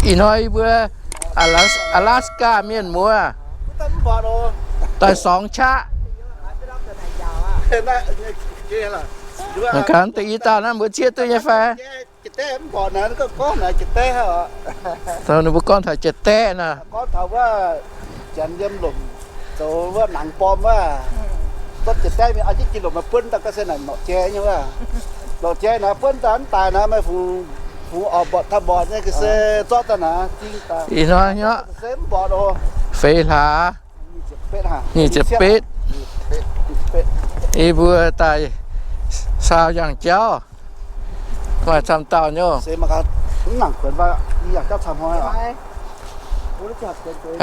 Ih hnoi yie mbuo Alas-, Alaska mienh muoz daaih sorngx qaqv. Mangc gaax deix i dauh naaiv mbuo ciev duqv nyei fai? Ninh mbuo gorngv taux jiex daeqv naaic. Janx yiem lomc zoux wuov nangx borm wuov, zorqv jiex daeqv mingh, aa, jiex lomc naaic buonv daaih ga'sie naaic norqc jai nyei wuov. Norqc jai naaic buonv daaih mv daaih naaic meih fungx, fungx oix mborqc taux mborqc nyei ga'sie zorqv daaih naaic zingh daaih. Ih hnoi nyei se mv mborqc oc. Feix hlaax nyic ziepc betv. Yie mbuo daaih saau yangh jauv. Maaih camv dauh nyei.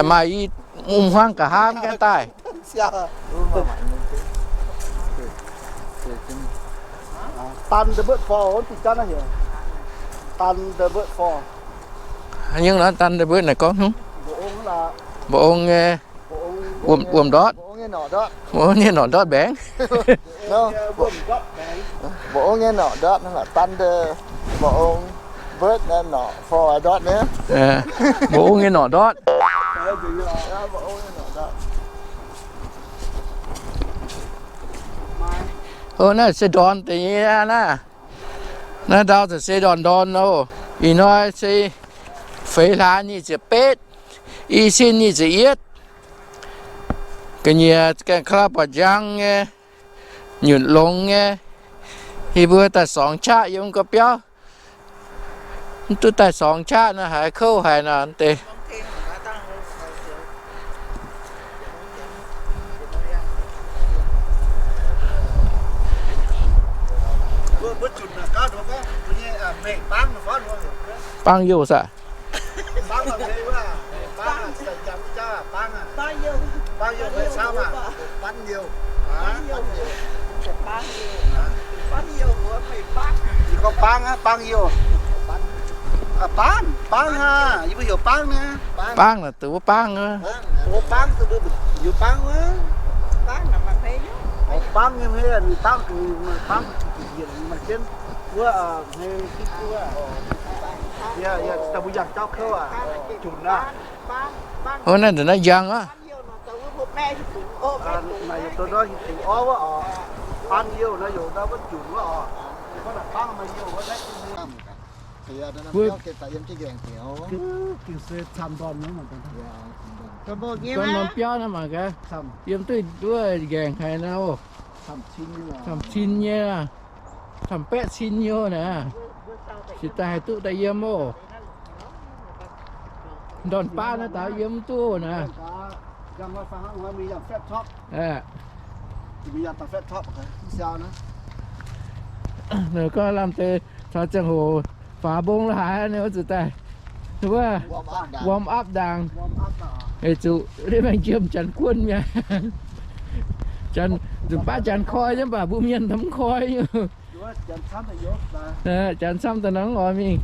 Maaih i mv hmuangv nqa'haav mv gaengh daaih. Nyungc naaiv daan ndeic mbuo naaic gorngv haaix nyungc? Mba'ong nyei wuom-ndortv. Mba'ong nyei norqc ndortv mbaengx. Mba'ong nyei norqc ndortv, thunder, mba'ong, bird, norqc, for ndortv nyei. Mba'ong nyei norqc ndortv. Ov, naaiv se ndorn deix nyei naaiv. Naaiv ndau za'gengh se ndorn ndorn oc. Ih hnoi se feix hlaax nyic ziepc betv, i cin nyic ziepc yietv. Ga'nyiec gaengh ka'lauh buatc njang nyei, nyutc longx nyei. Yie mbuo daaih sorngx qaqv yiem ga'biauv. Mv duqv daaih sorngx qaqv nor, haiz kouv haic nor deix. Baang youh saah? Baang, baang youh. Baang, baang aa, yie mbuo heuc baang naaic. Baang naaic, dongh wuov baang aa. Baang nyei hmei, baang, baang, wuov, mbuo yangh jauv kouv aac, junc aac. Wuov naaiv ndongc naaiv njang aac. Mbuo gengh se camv ndorn, ndorn biauv naaiv mangc gaax, yiem duqv wuov nqaengc haic nor, camv cin nyei, camv baeqv cin nyei naaic, cingx daaih haih duqv daaih yiem oc. Ndorn baav naaiv daaih yiem mv duqv naaic. Ninh gorngv lamh deix caux ziangh hoc faaux mbong la'haaix ninh wuov zuqc daaih wuov warm up ndaangc. Weic zuqc liuz maengx jiem janx guon mi'aqv. Nzunc baav janx koi nyei, mv baac mbuo mienh mv koi nyei. Janx camv daaih nor mv oix mingh.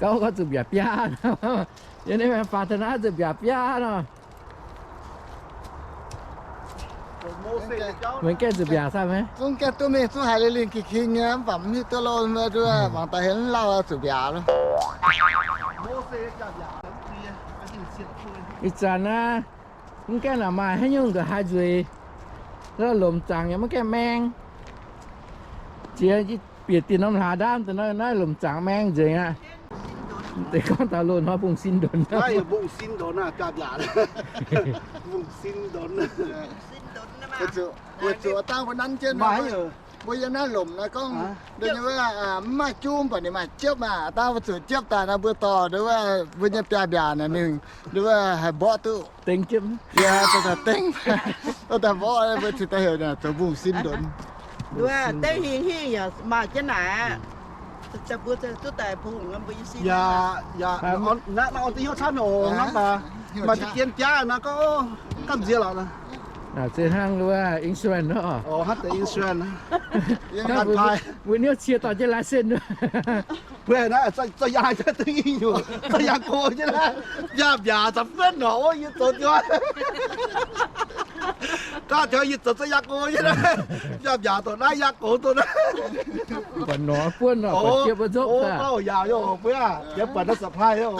Gauv gorngv zuqc mbiaauc biaa nor. Yiem naaiv faaux taux naaiv zuqc mbiaauc biaa nor. Maiv gaengh zuqc mbiaauc saah maiv? Zungv gaengh duqv mingh zungv haiz lingh lingh gix king nyei, mv baac mv hiuv duqv loh, mv duqv mangc daaih heuc mv lauh zuqc mbiaauc loh. Ih zanc naaiv mv gaengh naaic maaih haaix nyungc nqa'haav nzueic, lomc zaangc yaac mv gaengh maeng. Ziex bieqc dieh norm hlaax ndaamv daaih naaiv lomc zaangc maeng nzengc aqv. Deix gorngv taux loz-hnoi mbungv sin ndonx. Mbungv sin ndonx. Weic zuqc dangh mbuo nanv jienv mbuo yiem naaiv lomc naaiv gorngv, mv maaih jung mv baac ninh maaih jiepv maah. Dangh mbuo zuqc jiepv daaih naaiv mbuo dorh nduov wuov mbuo nyei biaav mbiaac naaic mingh, nduov wuov haih mborqv duqv dengv jiepv. Daaih mborqv mbuo cingx daaih heuc zoux mbungv sin ndonx. Dengv hingh hingh yaac maaih jienv naaic aqv. Yaac, yaac, naaiv, naaiv orn deix hnyouv camv oc, hnangv baac maaih ziex jien biaav naaiv gorngv, gamh nziex lorqc. Naaic se hnangv wuov insurance nor. Oc, hnangv deix insurance. Mbuo niouv cie dorh jienv license. Mbuo naaiv zorqv yangh jienv duqv nyungc, zorqv yangh gox jienv naaiv, mbiaac mbiaac za'gengh buonv norqc wuov yie zoux jauv. Gaav jauv yie zoux zorqv yangh gox jienv naaiv, mbiaac mbiaac dongh naaiv yangh gox dongh naaiv. Buatc norqc buonv norqc, buatc jiepv wuov nzopv daaih. Yaac yaac, mbuo yaac buatc naaiv supply oc.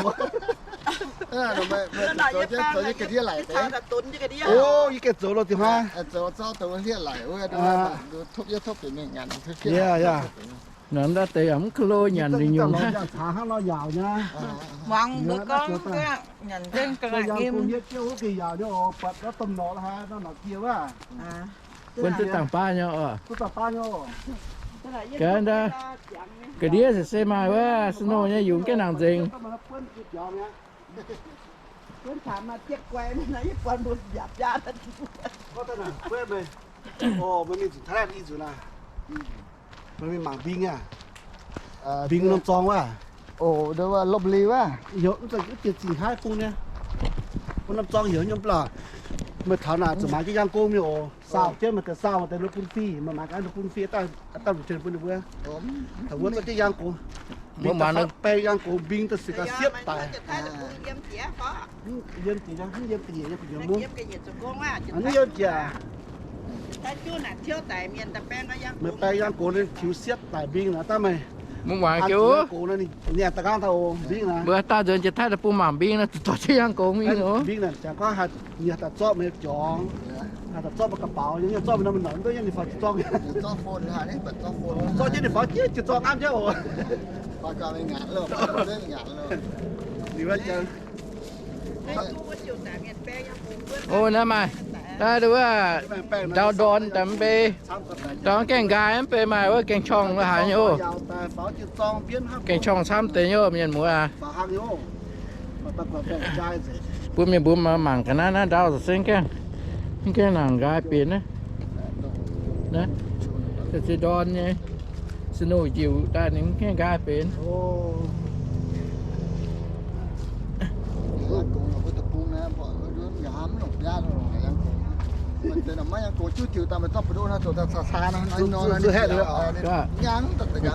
Yie gengh zoux loh diuh hnoi. Yaac, yaac. Nor ndau deix yaac mv klo nyanc nzengc nyungc hnangv. Muangx mbuo gorngv nyanc nzengc ga'naaiv nyim. Buonv duqv dangh baav nyei oc. Ga'ndiev, ga'ndiev se se maaih wuov snow nyei yungz gaengh nangc nzengc. Mbuo mingh mangc mbing aqv. Mbing norm zorng wuov. Lopv li wuov. Mv zeiz zingh haav bung nyei. Mbuo norm zorng heuc nyei mv baac meih taux naaic zuqc maaiz jienv yangh gong mingh oc. Saauh jienv maaih deix saauh, maaih deix ninh bun fih, meih maaiz gaax ninh bun fih, daaih return bun ninh mbuo. Taux wuov zorqv jienv yangh gox, baeng yangh gox mbing daaih se gaax siepv daic. Yiem jiex, mv yiem jiex, mv yiem jiex. Meih baeng yangh gox ninh tiux siepv daic mbing naaic, daaih meih mv muangx jienv gox ninh nyanc daaih nqaang daaih oc mbing naaic. Mbuo daaih nzuonx jiex taaih daaih bun mangc mbing naaiv, zuqc dorh jienv yangh gox mingh oc. Mbing naaic jangx gorngv haih, ninh haih daaih zorqv meih jorngx, haih daaih zorqv meih ga'baux, yaac zorqv meih norm norqc, mv duqv yiem ninh faaux jiez zorng. Zorqv jienv ninh faaux jienv jiez zorng ngamv jienv oc. Ninh wuov jangx. O, naaiv maaih, naaiv wuov ndau ndorn daaih mv bei, ndorn gaengh nqaai mv bei maaih wuov gaeng-qorng la'haaix nyei oc. Gaeng-qorng camv deix nyei oc, mienh muoz aac. Bun mienh mbuo mangc ga'naaiv naaiv ndau se gaengh, mv gaengh nangc nqaai benx naaiv. Naaiv se ndorn nyei, snow njiec daaih ninh mv gaengh nqaai benx.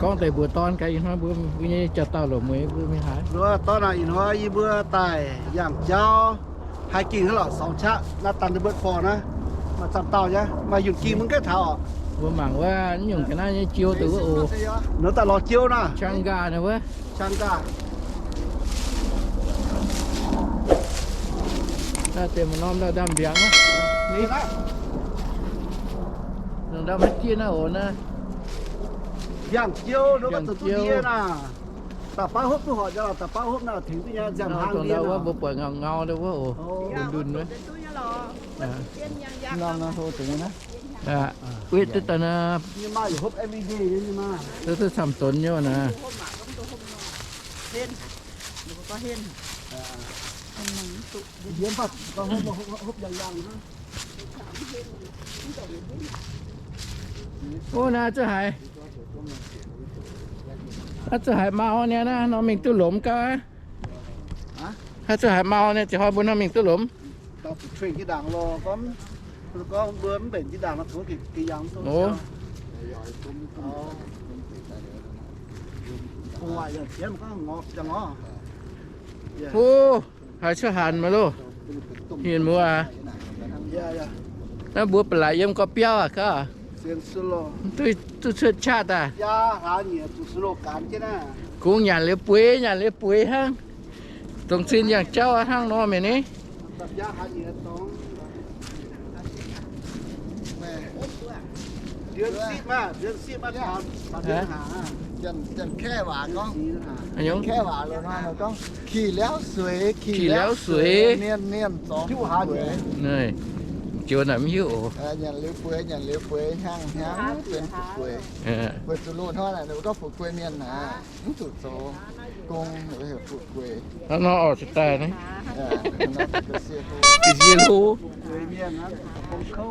Gorngv deix mbuox dorn gaax ih hnoi mbuo, mbuo nyei jauv-dauh longc mueiz mbuo mingh haaix. Dorn naaic ih hnoi yie mbuo daaih yangh jauv, haih ging hnangv lorqc, sorng qaqv naaiv daan deix mbuo forv naaiv, maaih zamh dauh nyei, maaih yunh ging mbuo gaengh taux. Mbuo mangc wuov nyungc ga'naaiv nyei jiou deix wuov oc. Nor daaih lorz jiou naaiv. Chang nqaah naaiv wuov. Chang nqaah. Daaih deix maaih norm ndau ndamv mbiaangx aqv. Ndau maiv jieqv naaiv oc naaiv. Yangh jiou nor maiv zuqc duqv ndie naaic. Da'faanh hopv duqv horpc nyei lorqc, da'faanh hopv naaiv tengx duqv nyei, nziangh hnaangx ndie naaic. Mbuo buatc ngau ngau wuov oc, ndun ndun wuov. Wetv duqv daaih naaiv, duqv duqv camv donx nyei naaiv. O, naaiv zuqc haiz, naaiv zuqc haiz mau nyei naaiv, nor mingh duqv lomc gauh aqv. Haaix zuqc haiz mau nyei, ziouc hnoi mbuo nor mingh duqv lomc. O, haiz cuotv hanc maah loh. Mienh muoz aac, naaiv mbuo ba'laqc yiem gorqv-biauv aac, gauh duqv cuotv qaqv daaih. Kungx nyanc liuz bueix, nyanc liuz bueix hnangv. Dongh zinh yangh jauv hnangv nor mienh ni. Janx-kaeqv waac gorngv, janx-kaeqv waac loz-hnoi gorngv, ขี่แล้วสวย ขี่แล้วสวย เนียนๆ สอง Joux naaic mv hiuv oc. Nyanc liuz bueix, nyanc liuz bueix, hnyangx hnyangx benx fu'jueiv. Weic zuqc loz-hnoi naaic ninh gorngv fu'jueiv mienh naaic mv zuqc zoux gong, heuc fu'jueiv. Hnangv nor oc, se daaih naaiv. Ga'sie hlo. Ga'sie hlo.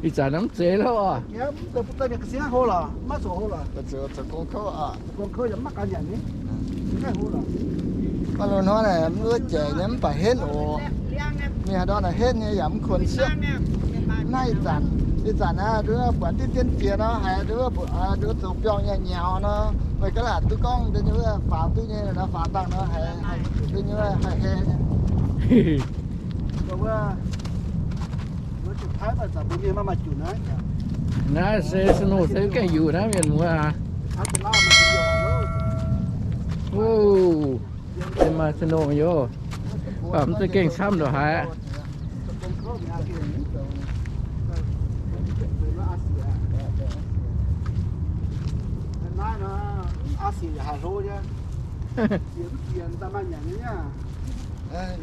Ih zanc mv zeiz loh oc. Maiv loz-hnoi naaic mv wuov jaic nyei mv baac henv oc. Mingh haaix ndau naaic henv nyei yaac mv kuonx siepv. Naaiv ih zanc, ih zanc naaiv nduov buatc diqv dien jiex nor, haiz nduov, nduov zoux biorngh nyei nyaux nor, meih gaav laaic duqv gorngv deix nyei wuov faaux duqv nyei nor, faaux dangh nor haiz deix nyei wuov haih heh nyei. Naaiv se snow se mv gaengh yuqc naaiv mienh muoz aac. Maaih snow yoc, mv zeiz gengh camv ndongc haaix.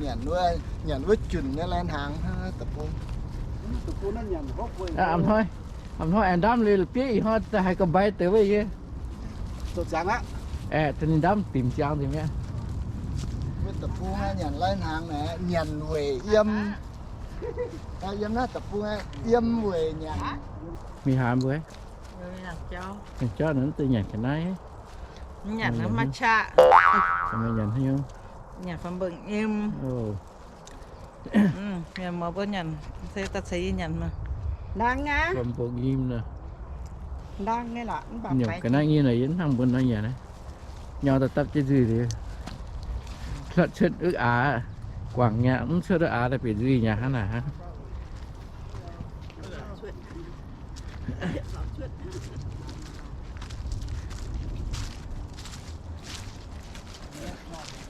Nyanc wuov, nyanc wuov junc nyei lai hnaangx deic-bung. A'hnoi, a'hnoi aengx ndamv liuz la'bieiv ih hnoi daaih haiz ga'mbai deix wuov yie. Aeqv, ninh ndamv dimc ziangx nzengc mi'aqv. Wuov deic-bung nyanc lai hnaangx naaic, nyanc weic yiem. Yiem naaiv deic-bung yiem weic nyanc. Mingh haaix mbuo? Mingh jauv naaiv deix nyanc ga'naaiv. Nyanc maiv qaqv. Nyanc haaix nyungc? Nyanc fam mbong nyim. Mienh muoz mbuo nyanc, se daaih ceix yie nyanc maah. Fam mbong nyim nor. Nyungc ga'naaiv nyei nor yie hnangv mbuo nor nyanc. Nyau daaih dapv jienv nzuih liuz, hlatv cuotv wuov aax, guangc nyei, mv cuotv wuov aax daaih bieqc nzuih nyei hnangv naaic hnangv.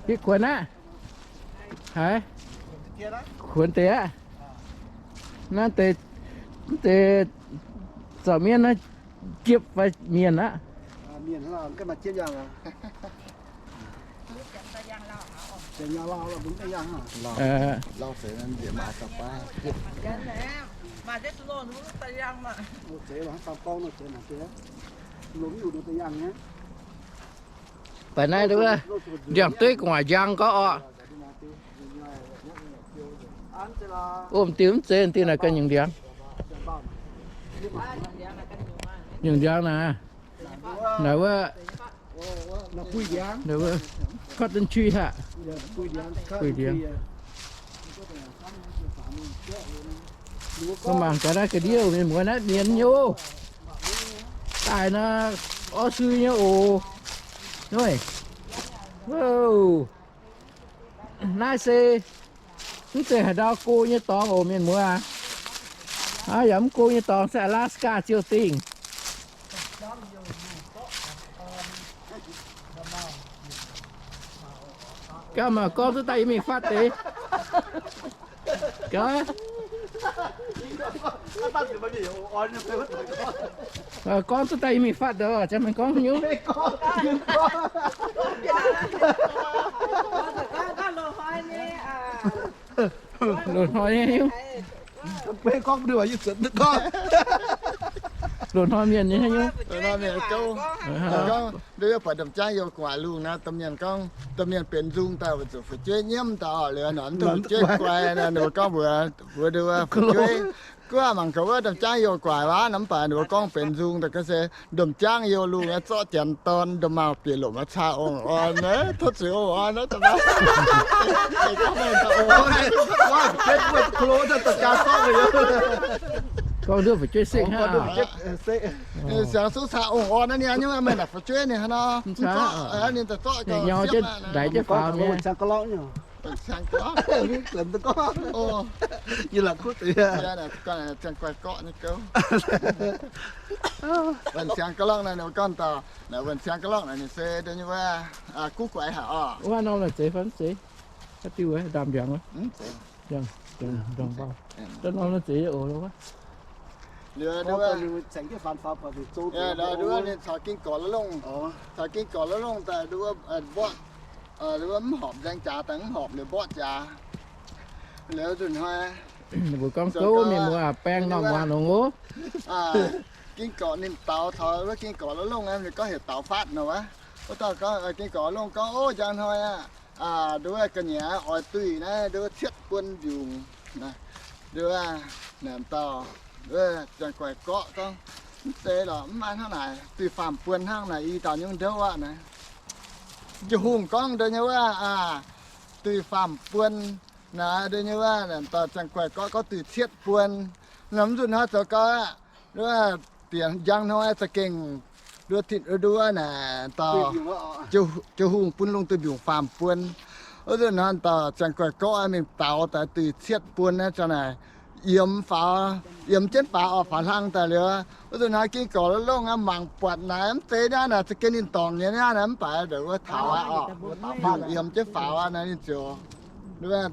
Yie kuonx aqv. Haiz, kuonx deix aqv. Naaiv deix, mv deix zaux mienv naaiv jiepv fai mienh aqv. Baac naaiv wuov ndiangx-dueiv gu'nguaaic njang gorngv orqc. Wuov m'diuh mv zeiz, m'diuh naaic ganh nyungc ndiangx. Nyungc ndiangx naaic, naaic wuov, cotton tree haic. Mbuo mangc gaax naaiv ga'ndiev mienh muoz naaiv mienh nyei oc. Daaih nor, orv sui nyei oc. Naaiv se mv zeiz haaix ndau go nyei dorngx oc, mienh muoz aac. Aa, yaac mv go nyei dorngx se Alaska ziouc dingh. Gauh maaih gorngv duqv daaih yie mingh fatv deix. Gauh, gorngv duqv daaih yie mingh fatv deix, ziang mienh gorngv nyungc. Loz-hnoi nyei nyungc. Loz-hnoi mienh nyei nyungc. Gorngv nduov buatc domh jaangv youh gu'nguaaic lungh naaiv, domh mienh gorngv, domh mienh benx nzung daaih weic zuqc fu'jueiv nyiemv daaih oc, liuz nor fu'jueiv guai naaiv, ninh mbuo gorngv mbuox, mbuox nduov fu'jueiv, guov mangc gaax wuov domh jaangv youh gu'nguaaic waac nor, mv baac ninh mbuo gorngv benx nzung daaih ga'sie, domh jaangv youh lungh zorqv janx dorn, domh maauh bieqc lomc caa ong-orn, tov zuiz ong-orn. Gorngv nduov fu'jueiv sekv hnangv. Siangx sux caa ong-orn naaiv nyungc, meih naaic fu'jueiv ninh hnangv nor. Ninh daaih zorqv nyau jienv ndaix jienv faaux mi'aqv. Wuonh siangx ga'lorngh naaic, ninh gorngv daaih, naaic wuonh siangx ga'lorngh naaic ninh se dongh wuov, guv guaix haic oc. Wuov norm naaic zeiz fai mv zeiz? Haaix diuh wuov, ndaamv-ndiangx wuov? Wuov norm naaiv zeiz oc wuov. Ninh caux ging gorx la'longh, caux ging gorx la'longh daaih nduov mborqv, nduov mv horpc nzaeng jaax daaih mv horpc liuz mborqv jaax. Liuz nzunc hnoi, mbuo gorngv gouv mienh muoz aac, baeng norm muangx longx oc. Ging gorx ninh daux taux wuov ging gorx la'longh, ninh gorngv heuc daux fatv nor wuov. Wuov dauh gorngv, ging gorx la'longh gorngv, Ov, njang hnoi aqv, nduov ga'nyiec oix duih naaiv nduov cietv buon mbiungc. Nduov, naaic dauh, wuov, Ziangh Guaix Gorqv gorngv, mv zeiz lorqc, mv maaih hnangv naaic, duih faam buon hnangv naaic, i dauh nyungc ndouv aqv naaic. Njoux Hungh gorngv ndouv nyei wuov, aa, duih faam buon naaic, ndouv nyei wuov, naaic dauh Ziangh Guaix Gorqv gorngv duih cietv buon. Naaic mv nzunc hnoi zoux gau aqv, wuov, diex njang hnoi za'gengh nduov tin nduov naaic dauh Njoux Hungh bun lungh duih mbiungc faam buon. Wuov nzunc hnoi dauh Ziangh Guaix Gorqv mingh daux daaih duih cietv buon naaiv ziangh naaic, yiemx faaux, yiemx jienv faaux orqc, faaux hlang daaih liuz, wuov nzunc hnoi ging gorx longh aqv, mangc buatc naaic mv zeiz naaiv naaic za'gengh ninh dorngc nyei naaiv naaic, mv baac ndouc wuov taux aqv orqc, mangc yiemx jienv faaux aqv naaic ninh ziouc, wuov,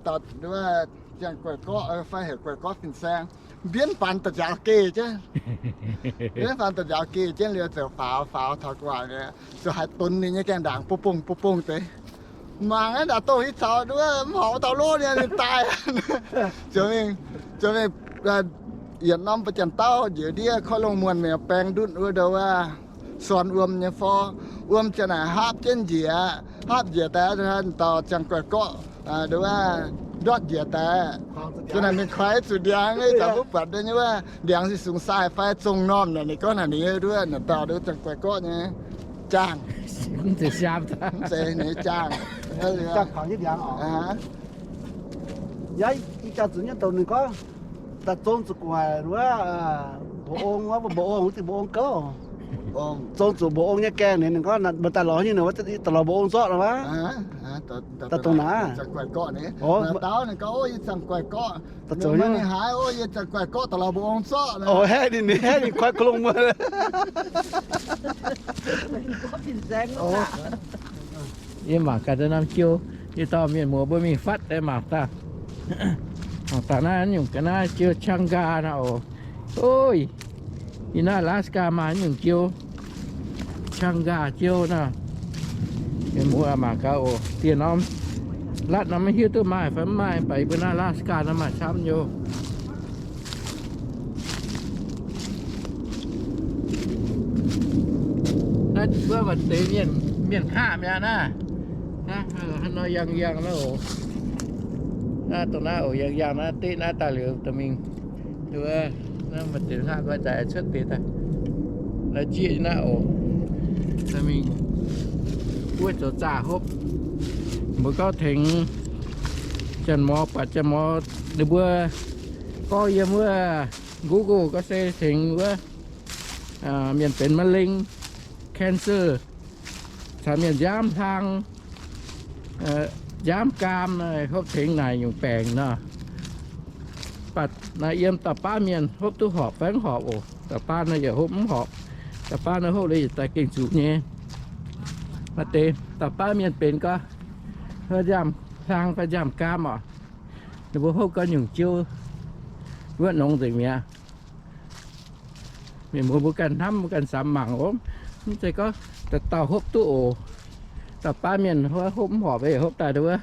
wuov Ziangh Guaix Gorqv fai heuc Guaix Gorqv fin-saeng, mbienv faanx da'nziaaux geh jienv. Mbienv faanx da'nziaaux geh jienv liuz ziouc faaux, faaux taux gu'nguaaic liuz, ziouc haiz donx ninh nyei gaengh ndaangc bung bung bung bung deix. Mangc naaiv ndaangc dongh hiuv caux nduov mv horpc dauh lov ninh, ninh daaih. Ziouc mingh, ziouc mingh yietc norm ba'janx dauh njiec ndiev koiv longh muonh mingh baeng ndutv wuov ndouv wuov, sorn wuom nyei for. Wuom ziang naaic haapv jienv njiec, haapv njiec daaih dauh Ziangh Guaix Gorqv ndortv njiec daaih, ziang naaic mingh kuaix zuqc ndiangx, zaux mbuo buatc ndouv nyei wuov, ndiangx se sungx sai fai zong normh naaic, ninh gorngv naaic ninh nduov naaic dauh nduov Ziangh Guaix Gorqv nyei jaangh. Mv zeiz siaam, mv zeiz ninh jaangh. Yaac ih jaax zuqc nyei douc ninh gorngv, daaih zong zuqc gu'nguaaic wuov, mbuoqc ong wuov, mbuoqc ong wuov, dingh mbuoqc ong gouv. Zong zuqc mbuoqc ong nyei gaengh ninh, ninh gorngv mbuo daaih lorz nyei, ninh daaih lorz mbuoqc ong zorqv nor wuov. Daaih dongh naaic. Daux ninh gorngv, o, yie Ziangh Guaix Gorqv. Daaih zoux nyei. Ninh haiz, o, yie Ziangh Guaix Gorqv daaih lorz mbuoqc ong zorqv. O, haeqv ninh, ninh haeqv ninh kuaix kuh longh muonh. Yie mangc gaax deix norm jiu, yie dorh mienh muoz mbuo mingh fatv deix mangc daaih. Mangc daaih naaiv nyungc ga'naaiv jiu Changka naaiv oc. Ov, yie naaiv Alaska maaih nyungc jiu Changka jiu naaiv. Mienh muoz mangc gaax oc. Dieh norm, latv norm maiv hiuv duqv maaih fai mv maaih, mv baac yie mbuo naaiv Alaska naaiv maaih camv nyei. Naaiv mbuo maaih deix mienh, mienh qaqv mi'aqv naaiv. Naaiv hnangv nor yangh yangh naaiv oc. Naaiv dongh naaiv oc, yangh yangh naaiv deqv naaiv daaih liuz dorh mingh. Naaiv maaih deix qaqv guai zaaix cuotv deix daaih. Naaiv jieqv naaiv oc. Dorh mingh wuov zoux zaah hopv. Mbuo gorngv tengx janx-mor, buatc janx-mor ninh mbuo gorngv yiem wuov Google gorngv se tengx wuov mienh benx มะเร็ง cancer, caux mienh nziaamv hlang, nziaamv gaam, hopv tengx naaic nyungc baengc nor. Mv baac naaiv yiem dauh baav mienh hopv duqv horpc fai mv horpc oc. Dauh baav naaiv yaac hopv mv horpc. Dauh baav naaiv hopv liuz yietc daaih gengh zuqc nyei. Maaih deix dauh baav mienh benx gorngv nziaamv hlang fai nziaamv gaam oc. Ninh mbuo hopv gorngv nyungc jiu wuov nongx nzengc mi'aqv. Mienh muoz mbuo ganh hnamv, mbuo ganh samx mangc oc. Mv zeiz gorngv dauh dauh hopv duqv oc. Dauh baav mienh hopv mv horpc, hopv daaih wuov,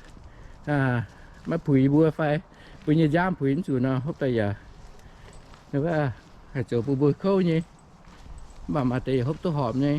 maiv puix mbuo fai mbuo nyei nziaamv puix mv zuqc nor, hopv daaih yaac haih zoux bun mbuo kouv nyei. Mv baac maaih deix yaac hopv duqv horpc nyei.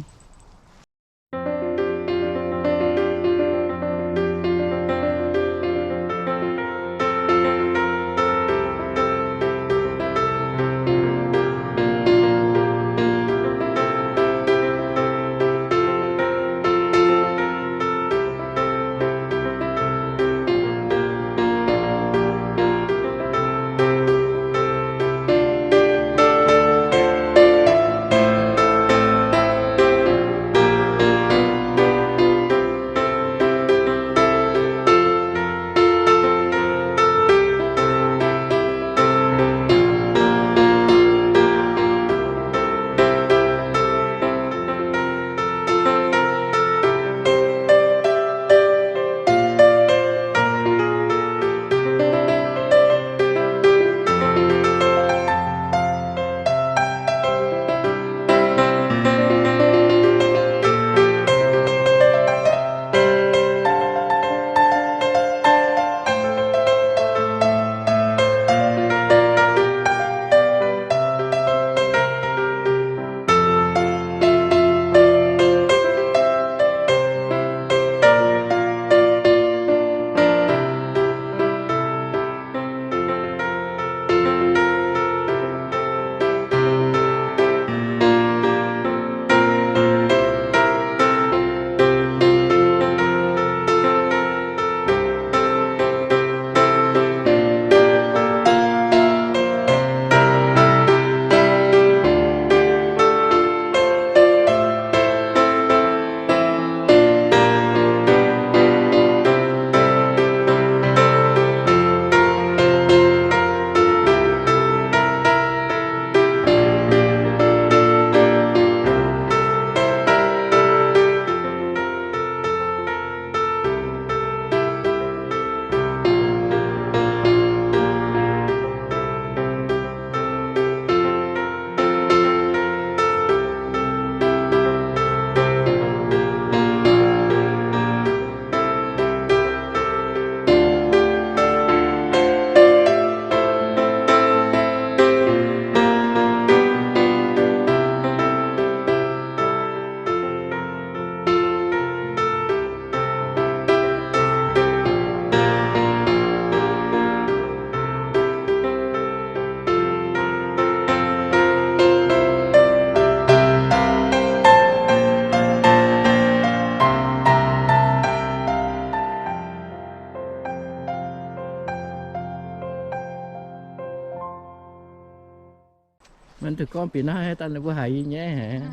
Mv dungx gorngv bieqc naaiv haaix daaih ninh mbuo haiz yie nyaiv haic.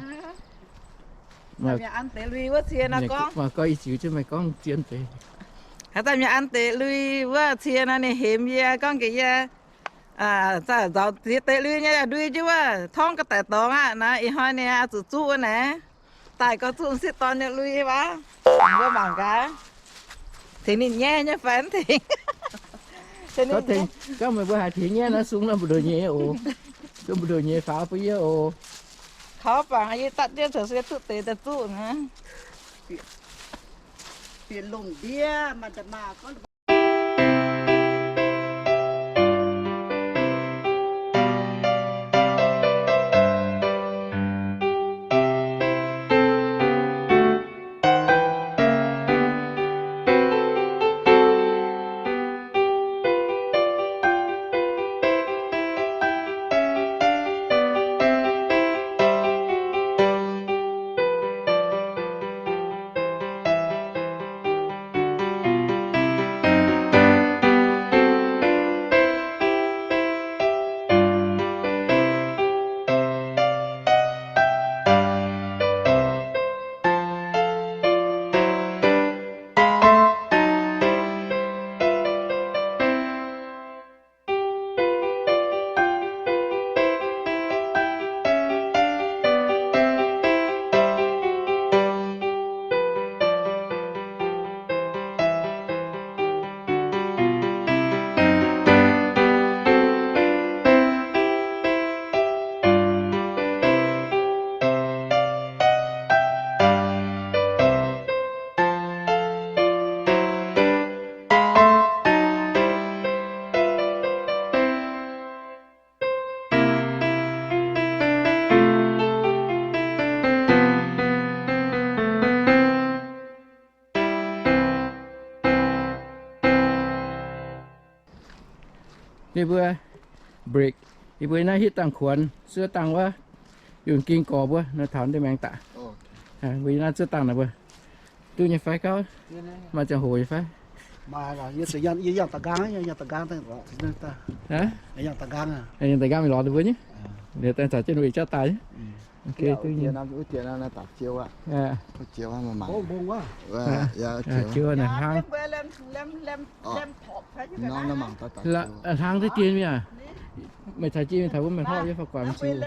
Mienh an deix lui wuov cie nor gorngv, mangc gorngv i ziux jienv meih gorngv zien deix. Haaix daaih mienh an deix lui wuov cie nor ninh hemx yie gorngv gaax yie, nzaaux ziex deix lui nyei lui jienv wuov torngv ga'daic dorngx aqv naaiv. Ih hnoi ninh zuqc zuqv wuov naaiv. Daaih gorngv zuqv sieqv dorn nyei lui wuov. Mbuo mangc gaax, tengx ninh nyaiv nyei fai mv tengx. Gorngv meih mbuo haiz tengx nyaiv naaiv sung nor mbu'ndongx nyei oc. Sung mbu'ndongx nyei faaux bun yie oc. Kaux bangc yie datv jienv caux se duqv deix daaih zuqv naaiv. Bieqc lungh ndiev maaih da'maah gorngv Ninh mbuo break, yie mbuo naaiv hitv dangh kuonx, zuov dangh wuov, yungh ging gorx mbuo nor taux ndeic maengx daaih. Mbuo yie naaiv zuov dangh naaic mbuo duqv nyei fai gauv, maaih ziangh hoc nyei fai? Yangh da'nqaang, yangh da'nqaang mingh lorz ninh mbuo nyei. Liuz daaih caux jienv weic jauv daaih. Jiouv naaic hnangv. Hnangv deix dien mingh aac. Meih caux jienv mingh taux wuov meih hlorpv yie fai guangc ziux.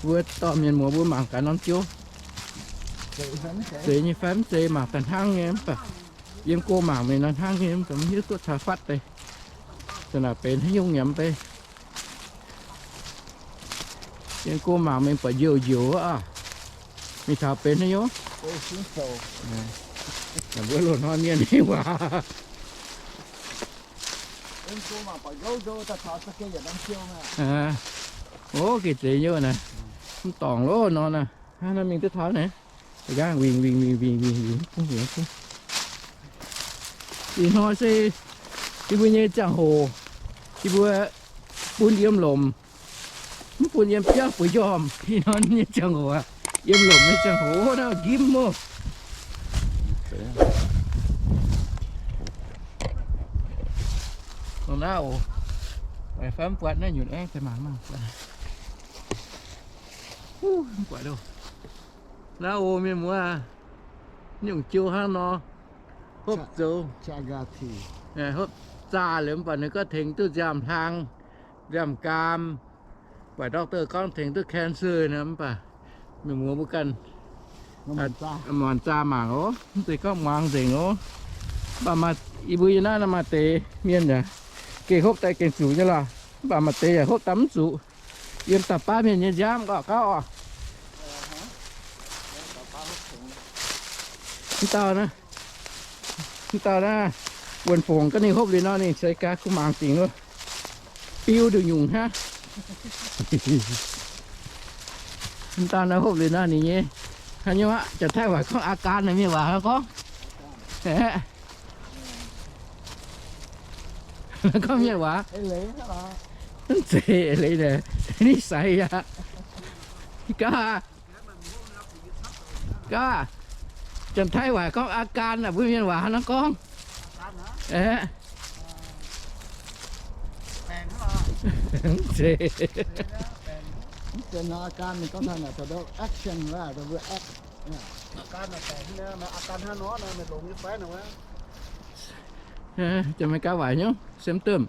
Mbuo dorh mienh muoz mbuo mangc gaax norm jouv. Zeiz nyei fai mv zeiz, mangc daaih hnangv nyei mv baac yiem go mangc mingh nor hnangv nyei mv baac mv hiuv duqv caux fatv deix. Zanc naaic benx haaix nyungc nyiemz bei. Yiem go mangc mingh buatc njoux njoux aqv. Mingh taux benx haaix nyungc. Mbuo loz-hnoi mienh nyei waac. O, gengh zeiz nyei naaiv. Mv dorngc loh nor naaiv. Hnangv naaiv mingh duqv taux naaiv. Nqaang wingc wingc wingc wingc wingc wingc. Ih hnoi se yie mbuo nyei ziangh hoc, yie mbuo bun yiem lomc, mv bun yiem biauv bueix njormh. Ih hnoi nyei ziangh hoc aqv, yiem lomc nyei ziangh hoc naaiv nqimv oc. Dongh naaiv oc, fai mv buatc naaiv nyutc aengv deix mangc maah. Mv buatc oc. Naaiv oc mienh muoz, nyungc jiu hnangv nor, hopv zoux, hopv zaah liuz mv baac ninh gorngv tengx duqv nziaamv hlang, nziaamv gaam, mv baac doctor gorngv tengx duqv cancer nor, mv baac mienh muoz mbuo ganh muonc zaah mangc oc. Mv zeiz gorngv muangx nzengc oc. Mv baac maaih, yie mbuo yie naaiv maaih deix mienh yaac gengh hopv daaih gengh zuqc nyei lorqc. Mv baac maaih deix yaac hopv daaih mv zuqc. Yiem da'baav mienh nyei nziaamv gorqv gauv oc. Mv dauh naaiv, mv dauh naaiv, wuonh fongc gaax ninh hopv liuz nor, ninh ceix gaax kuv mangc dingc loh, biu nduqc nyungc hnangv. Mv dauh naaiv hopv liuz nor ninh nyei, haaix nyungc aqv, Janx-Taiv waac gorngv อาการ naaic, mienh waac hnangv gorngv. Gorngv mienh waac, mv zeiz leiz naaic, นิสัย aqv. Gaav, gaav, janx-taiv waac gorngv อาการ naaic, mbuo mienh waac hnangv gorngv. Aeqv, mv zeiz. อาการ ninh gorngv taux naaic, taux action waac, taux mbuo act. Janx-Meiv-Gaav waac hnyouv symptom.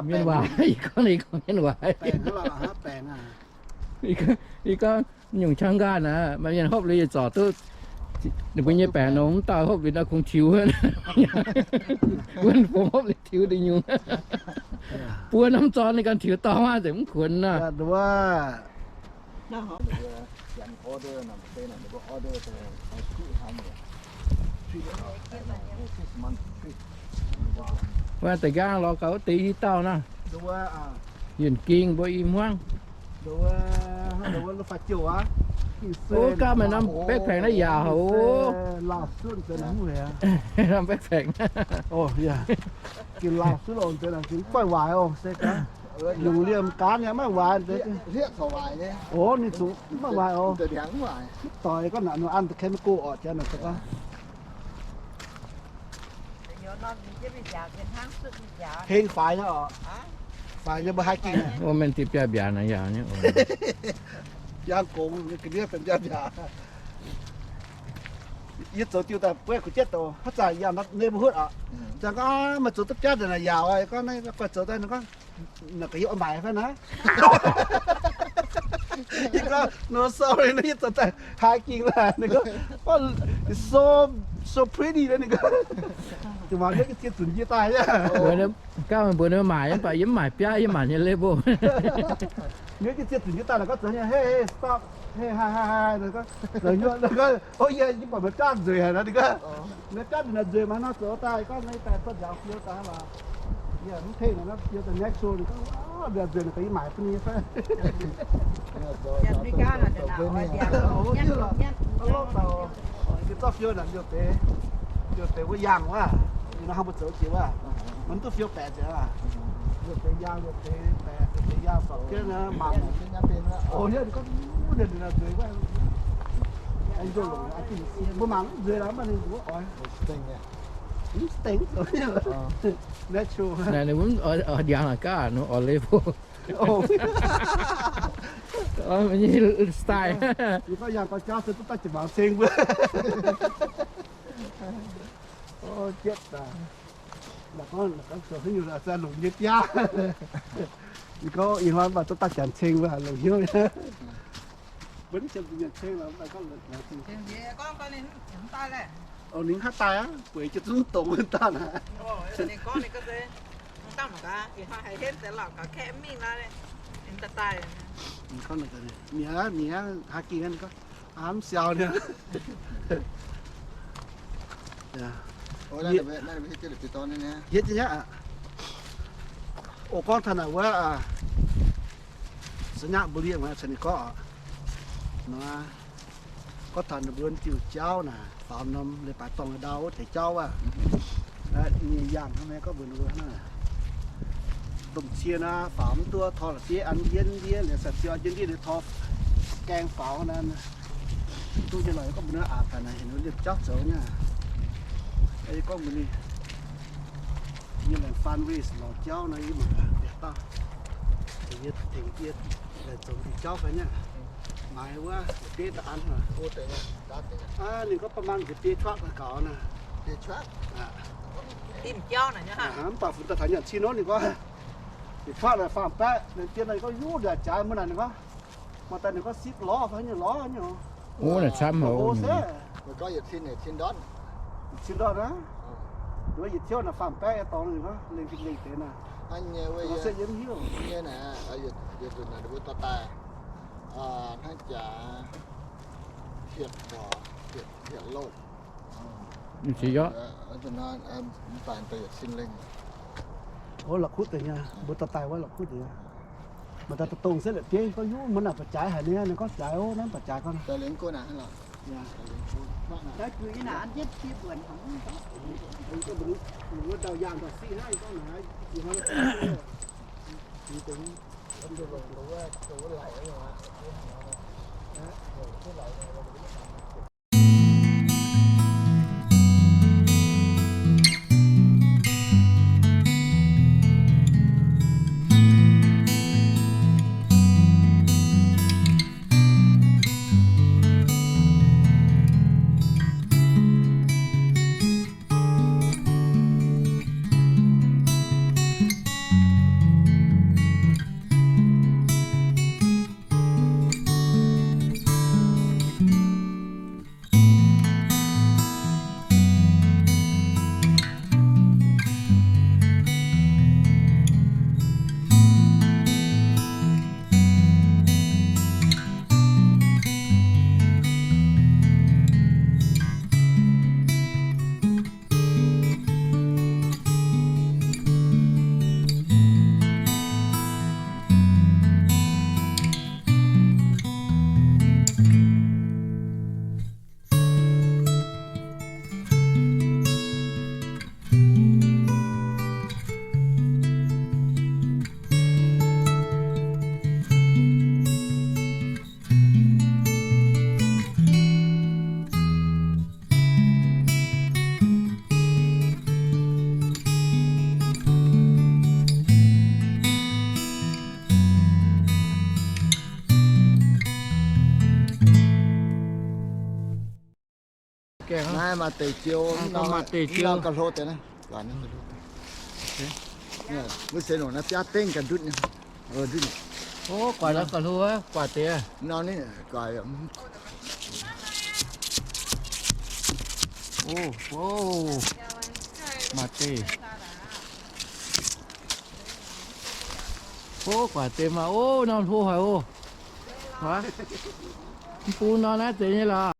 Mienh waac, ih gorngv, ih gorngv mienh waac. Ih gorngv nyungc qangx nqaanh aqv, maaih mienh hopv liuz yietc zorc duqv ninh mbuo nyei baengc nor, mv dauh hopv liuz nor kungx tiux. Wuov fongx hopv liuz tiux deix nyungc. Buo norm zorn ninh ganh tiux dorngx aqv, nzengc mv kuonx nor. Wuov deix nqaang lorz gaax wuov deix i dauh nor. Yunh Ging mbuo i hmuangv. Ov, gauh maaih norm backpack naaiv yaac haic oc. Norm backpack. Ging laauh suv longx deix, mv baac waaic oc. Lungh liemh gaanv nyei maiv waaic. Ov, ninh zuqc maiv waaic oc. Mv doic gorngv naaic, ninh an da'kei maiv go orqc, jangx naaic gorngv. Heng faix nyei oc. Faix nyei mbuo hiking. Mbuo mienh diuh biaav-mbiaac naaic yaac nyei. Yangh gongx ga'ndiev benx biaav-mbiaac. Yie zoux diuh daaih buov kuv jienv douc, haaix zanc yangh neighborhood oc. Zanc gorngv, aa, meih zoux duqv biaav nzengc naaic yaac, gorngv naaiv guai zoux daaih, ninh gorngv, naaic gaax yie oix maaic fai naaiv. Yie gorngv, no, sorry, naaiv yie zoux daaih hiking laaix. Ninh gorngv, so, so pretty, ninh gorngv. Ninh mbuo nyei zie zunc yie daaih. Gauh mbuox ninh mbuo maaic, mv baac yie mv maaic biaav, yie maaic nyei label. Ninh nyei zie zunc yie daaih, ninh gorngv zoux nyei, hey, hey, stop, hey, hi, hi, hi, ninh gorngv, zoux nyei, ninh gorngv, oh yeah, yie buatc meih biaav nzueic haic nor, ninh gorngv, meih biaav nzueic maiv nor zoux daaih, gorngv naaiv daaih zorqv nziaaux fiou daaih lorqc. Yie mv tengx naaiv fiou daaih natural, ninh gorngv, nzueic, nzueic, ninh gorngv yie maaic bun ninh fai. Zorqv fiou naaic, liouh deix, liouh deix wuov yaangh wuov, yie nor hnangv mbuo zoux jiex wuov, maiv duqv fiou baeqc nzengc aqv. Liouh deix yaangh, liouh deix baeqc, liouh deix yaangh zorpc jienv mangc. Ninh gorngv, ninh nzueic wuov. Mbuo mangc mv nzueic lorqc, mv baac ninh mbuo oix mv stengx zoux natural. Naaic ninh mbuo oix ndiangx lorqc gaav, ninh oix label. Style. Ninh gorngv yangh gau jauv se duqv daaih jienv mangc ceng mbuo. Jietv daaih. Naaic gorngv, naaic gorngv zoux haaix nyungc se longc nyei biaav. Ninh gorngv ih hnoi mv baac duqv daaih janx ceng mbuo haic longc hnyouv. Mbuo mv janx ceng lorqc, mv baac gorngv longc ceng. Ninh haaix daaih aqv, bueix jienv zungv dongz wuov daaih naaic. Ninh gorngv ninh gorngv se, ninh gorngv, ninh gorngv, mi'aqv, mi'aqv, haaix ging ninh gorngv, aa, mv siau nyei. Hietv nyei aqv. O, gorngv taux naaic wuov, Sainyabuli caux ninh gorngv oc. Gorngv taux ninh mbuo diuh jauv naaic, faaux norm leiz-baaix dorngh ndau wuov deix jauv aqv. Nyei yangh hnangv naaiv gorngv mbuox ninh mbuo hnangv naaic. Domh cie naaiv faaux mv duqv, tor la'bieiv an jienv ndiev, liuz sai-ziou an jienv ndiev, liuz tor gaeng faaux naaiv. Duqv nyei lorqc, gorngv mbuox ninh aqc daaih naaic, heuc ninh liemh jauv zoux nyei. Yie gorngv mbuox ninh, yie laengz fundraise lorz jauv naaiv, yie mangc gaax bieqc dauh, yie tengx yie laengz zoux diuh jauv fai nyei. Maaiz wuov bieiv daaih an. Ninh gorngv ประมาณ nziex biei truck gaux naaic. Mv baac funx daaih taux nyanc cin nor, ninh gorngv, diuh truck naaic faam baeqv, ninh dien naaic gorngv, yuv, ndongc jaaix mbuo naaic, ninh gorngv, maaih daaih ninh gorngv six lorz fai nyei lorz nyei. Ov, naaic camv haic. Cin ndorn aqv. Ninh gorngv yietc tiuv naaic faam baeqv nyei dorngx, ninh gorngv lengh fingx lengh deix naaic. Nyei se yie mv hiuv. Nyei naaic, yietc nzunc naaic mbuo dorh daaih hnangv jaax hietc, hietc loh. Mv zeiz, mv baac daaih yietc cin lengh. Ov, la'kuqv deix nyei, mbuo dorh daaih wuov la'kuqv deix. Maaih daaih dongh se la'bieiv gorngv, yuv, mbuo naaic ba'jaaix haic nyei, ninh gorngv jaaix ov, naaiv ba'jaaix gorngv. Wuov ndau yaangh ndau siqv hnangv, gorngv naaic, Naaiv maaih deic-jiou, maaih deic-jiou ga'hlo deix naaiv. Wuov seix nongc naaiv biaav dengv ga'ndutv nyei. Ndutv nyei. O, guaax la'ga'hlo, guaax deix. Nor ni guaax. O, o, maaih deix. O, guaax deix maah. O, norm hlo haic oc. Mv bung nor naaiv deix nyei lorqc.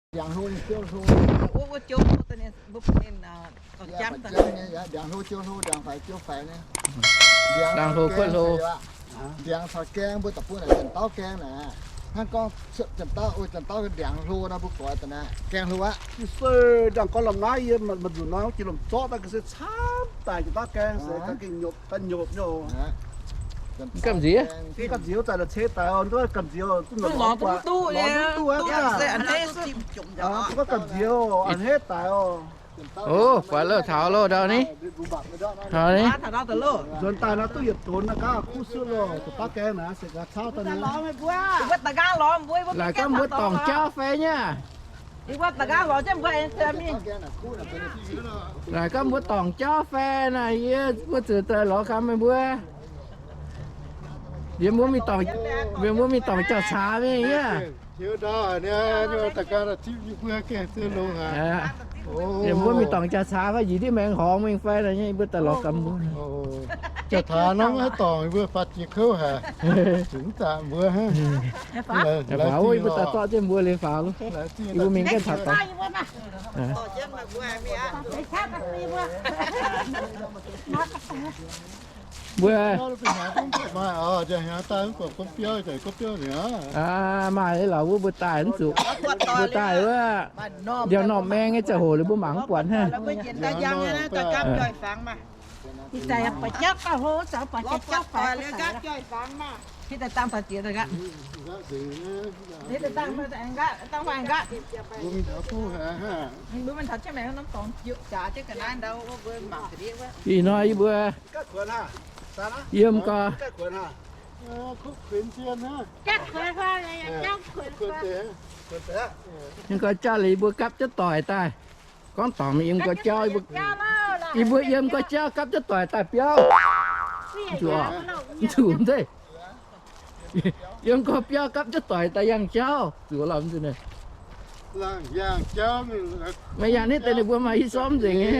Ndiangx hlo nyei, jiouv hlo. Wuov, wuov jiouv hlo daaih ninh, mbuo ninh, aa, ndiangx hlo, jiouv hlo, ndiangx faix, jiouv faix nyei. Ndiangx hlo, kuotv hlo. Ndiangx caux gaeng mbuo da'buo naaic, janx-dauv gaeng naaic. Hnangv gorngv janx-dauv, janx-dauv ndiangx hlo nor mbuo goix daaih naaiv gaeng hlo aqv. Ih se ndiangx gorngv lomh naaiv yie maiv nzunc nor jiex lomh zorqv daaih ga'sie camv daic janx-dauv gaeng se ga'gengh nyopc, ga'nyopc nyei oc. Gamh nziex, gamh nziex zaaih la'ceix daic oc, gamh nziex oc, duqv lorz duqv duqv aqv. Gorngv gamh nziex oc, a'hneiv daic oc. O, guaax louh taux loh ndau ni. Taux ni. Nzuonx daaih nor duqv yietc donx naaiv gaav kuv suotv loh, janx-dauv gaeng naaic se gaax cauv daaih naaiv. Laaic gorngv mbuo dorngc jauv fai nyei. Laaic gorngv mbuo dorngc jauv fai naaic, yie mbuo zuqc daaih lorz gaax meih mbuo. Yie mbuo mingh dorngc, yie mbuo mingh dorngc jauv-caax mingh yie. Mbuo mingh dorngc jaa-caax fai njiec ndiev maengx horngz mingh fai nor, yie mbuo daaih lorz gamh mbuo. Jaa-caax nor maiv dorngc, yie mbuo faaux jiex kouv haic. Zungv mv zanc mbuo hnangv. Faaux wuov, yie mbuo daaih zorqv jienv mbuo liuz faaux wuov. Yie mbuo mingh gaengh taux dorngx. Mbuo maaih lorz wuov mbuo daaih mv zuqc. Mbuo daaih wuov, ndiangx-normh maeng nyei ziangh hoc liuz mbuo mangc mv buatc hnangv. Ih hnoi yie mbuo yiem gau, yiem gau jauv liuz yie mbuo gapv jienv doic daaih. Gorngv dorngc mingh yiem gau jauv, yie mbuo yiem gau jauv gapv jienv doic daaih biauv. Zuqc, zuqc zeiv. Yiem gau biauv gapv jienv doic daaih yangh jauv. Zuqc lorqc. Maaih yangh nitv deix ninh mbuo maaih i sormv nzengc nyei.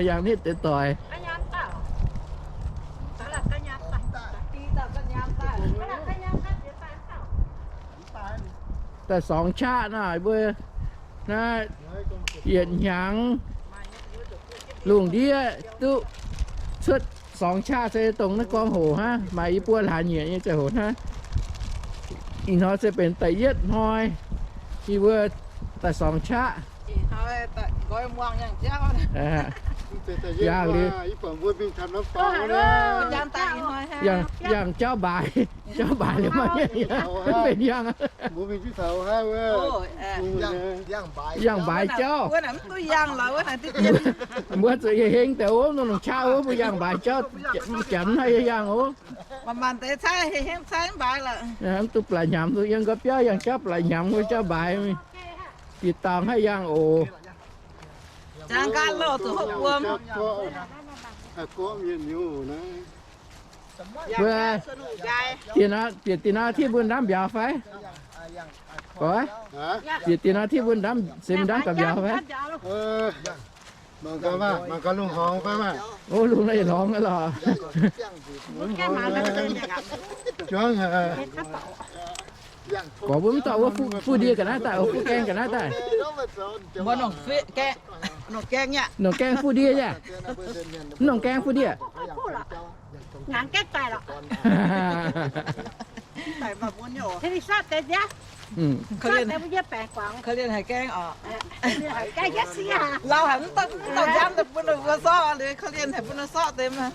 Yangh nitv deix doic. Daaih สอง qaqv naaiv, mbuo naaiv yietc hnyangx lungh ndiev duqv cuotv สอง qaqv se dongh naaiv gorngv hoc hnangv, maaih i buo hlaax nyieqc nyei ziangh hoc hnangv. Ih hnoi se benx da'yietv hnoi, yie mbuo daaih สอง qaqv. Yangh liuz, yangh jauv mbaaix, jauv mbaaix liuz maiv benx yangh. Yangh mbaaix jauv. Mbuo zuqc heng deix ov, nongc qaqv ov, mbuo yangh mbaaix jauv, janx naaiv yangh ov. Mv duqv ba'laqc hnyamx, yiem gau biauv yangh jauv ba'laqc hnyamx, jauv mbaaix, bieqc dauh haih yangh oc. Mbuo bieqc dinh nor, bieqc dinh nor tipv mbuo ndamv mbiauz fai? Goix, bieqc dinh nor tipv mbuo ndamv, se mbuo ndamv ga'mbiauz fai? Mangc gaax lungh horngx fai maah. Ov, lungh naaiv lorngx lorqc. Juangv, gorx mbuo mv dorh wuov fuqv ndie ga'naaiv daaih, fuqv gaeng ga'naaiv daaih. Nongc gaeng fuqv ndie yaac. Mv nongc gaeng fuqv ndie. Korv-lienh haiz gaeng oc. Lauh haic mv dauh nziaamv daaih bun ninh mbuo sorqv liuz, korv-lienh haic bun ninh sorqv deix maah.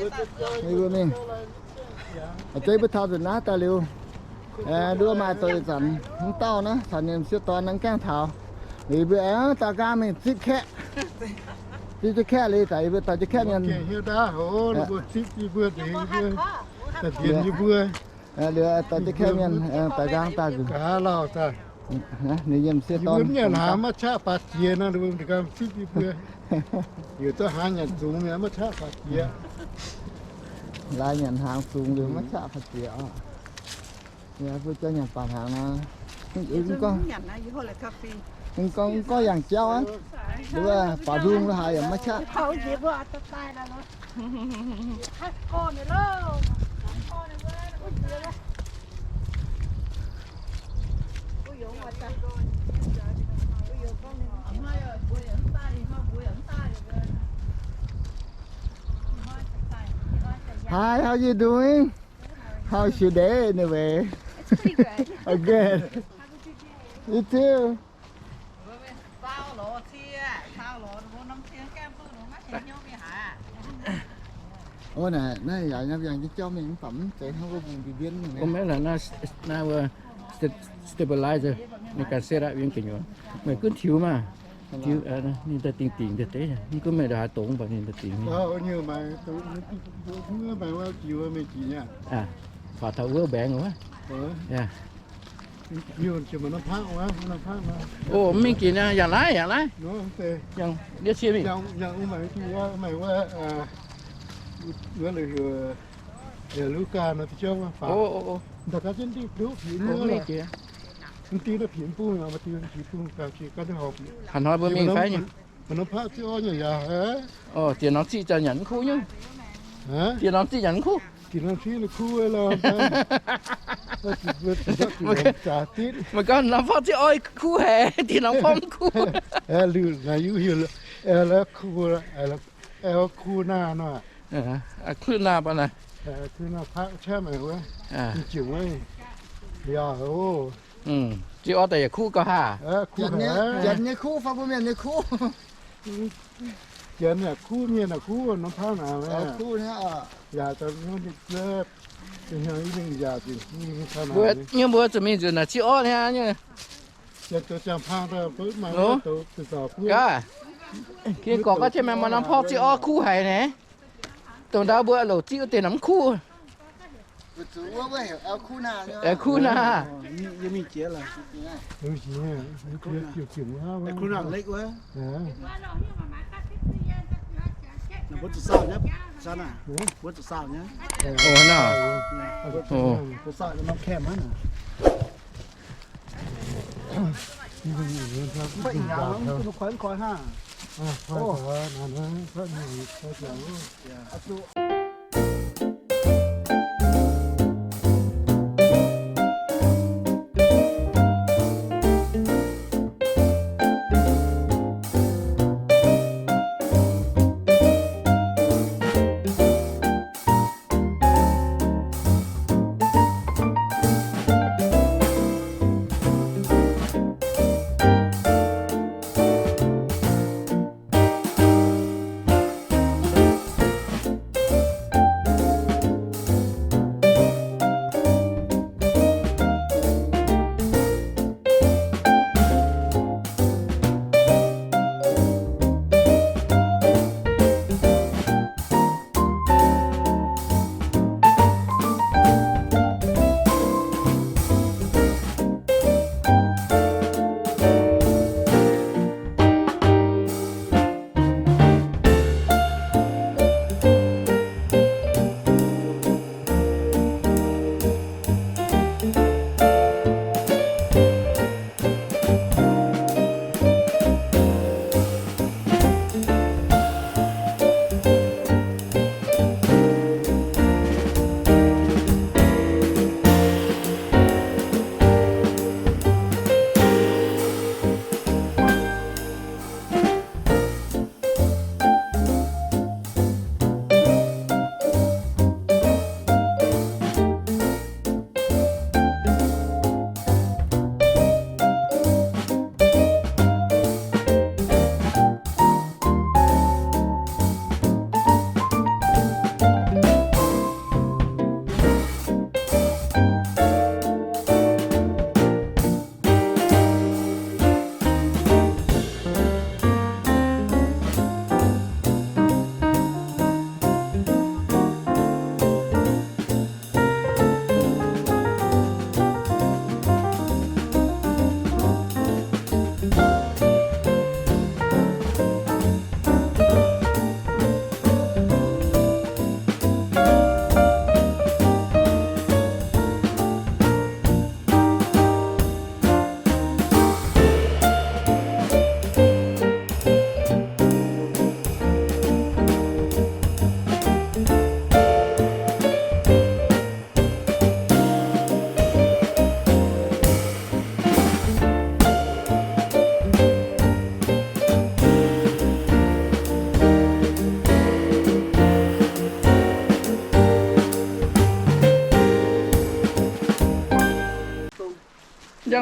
Mbuo mingh, a'jeiv mbuo taux nzunc naaiv daaih liuz, nduov maaih douz ih zanc mv dauh naaiv caux ninh sieqv dorn naaiv gaengh taux. Liuz mbuo aengx daaih nqaang mingh zipv kaeqv. Zipv jienv kaeqv liuz, daaih mbuo dorh jienv kaeqv mienh. Liuz dorh jienv kaeqv mienh daaih nqaang daaih nzunc. Ninh nyei sieqv dorn maiv qaqv faaux jiex nor, mbuo nqaang zipv yie mbuo. Yie duqv hnaangx nyanc zungx mi'aqv, maiv qaqv faaux jiex. Laaix nyanc hnaangx zungx liuz maiv qaqv faaux jiex oc. Mbuo jauv nyanc baac hnaangx nor, gorngv, gorngv yangh jauv aqv. Mbuo baac nzung lo haaix yaac maiv qaqv. Hi, how you doing? How's your day anyway? It's pretty good. Oh, good. You too. Ov, naaiv yaac nyei jauv mingh mv baac mv zeiz hnangv wuov mbuo mbienv mingh. Mv baac naaiv wuov stabilizer ninh ganh set aqv, win ga'nyuoz meih gunv tiux maah. Tiux ninh daaih dingh dingh deix, mv gunv meih ndongc haaix dongz mv baac ninh daaih dingh. Faaux taux wuov mbaengx wuov. Ov, mv mingh ginc, yangh naaiv, yangh naaiv. Haaix hnoi mbuo mingh fai nyei? Diex norm ziqv zaux nyanc mv kuv nyei. Diex norm ziqv nyanc mv kuv. Meih gorngv norm porv ziqv orv kuv haic, diex norm porv mv kuv. Kuv naah baac naaic. Ziqv orv daaih yaac kuv gauh haav. Janx nyei kuv, fai mbuo mienh nyei kuv. Janx yaac kuv, mienh yaac kuv, norm porv naaic. Mbuo nyei mbuo zuqc mingh nzunc naaic ziqv orv niaa nyei. Gaax, gorngv jienv maaih norm porv ziqv orv kuv haic naaic. Dongh ndau mbuo louc ziqv wuov deix naaic mv kuv. Kuv naah.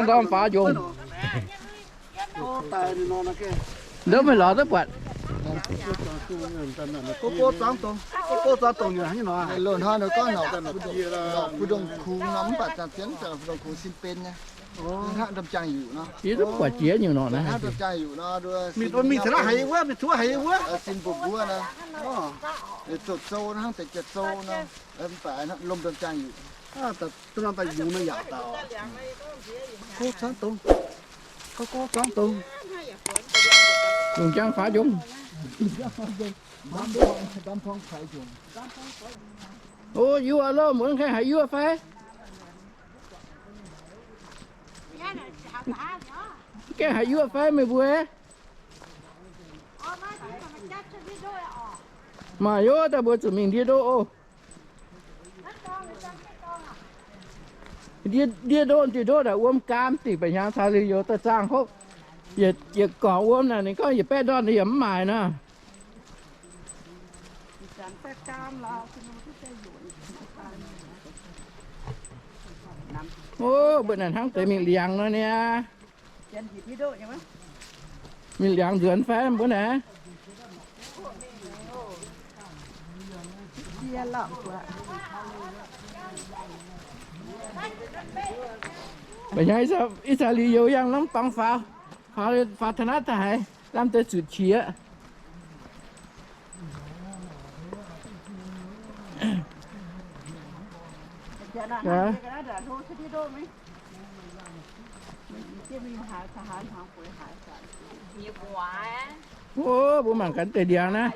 Ndorm faaux njongc. Ndouv meih lorz duqv buatc. Loz-hnoi nor gorngv norqc fu-ndongh kungx nor, mv baac zanc-zienv zanc fu-ndongh kungx sin ben nyei. Hnangv ndom jaang yuqc nor. Yie duqv buatc jiex nyungc norqc naaiv. Mingh taux naaiv haiz wuov, mingh taux haiz wuov. Sin mbuov mbuov nor. Zoux zou hnangv deix jiex zou nor. Mv baac lomh ndom jaang yuqc. Lungh jangv faaux njongc. O, yuoqv loh, mbuo gaengh haiz yuoqv fai? Gaengh haiz yuoqv fai meih mbuo? Maaih yov, daaih mbuo zuqc mingh ndie ndoqv oc. Ndie ndoqv, ndie ndoqv naaic wuom gaam dingc, ba'hnyangx caux liuz youz daaih zaangh hopv. Yietc gorngc wuom naaic, ninh gorngv yietc baeqv ndorn yaac mv maaic nor. O, mbuo naaic hnangv deix mingh liangx nor niaa. Mingh liangx nzuonx fai mbuo naaic? Ba'hnyangx Ih^saa^laa^li youz yangh norm dorngx faaux, faaux taux naaiv daaih haiz lamh deix zuqc qiex. O, mbuo mangc gaax deix ndiangx naaiv.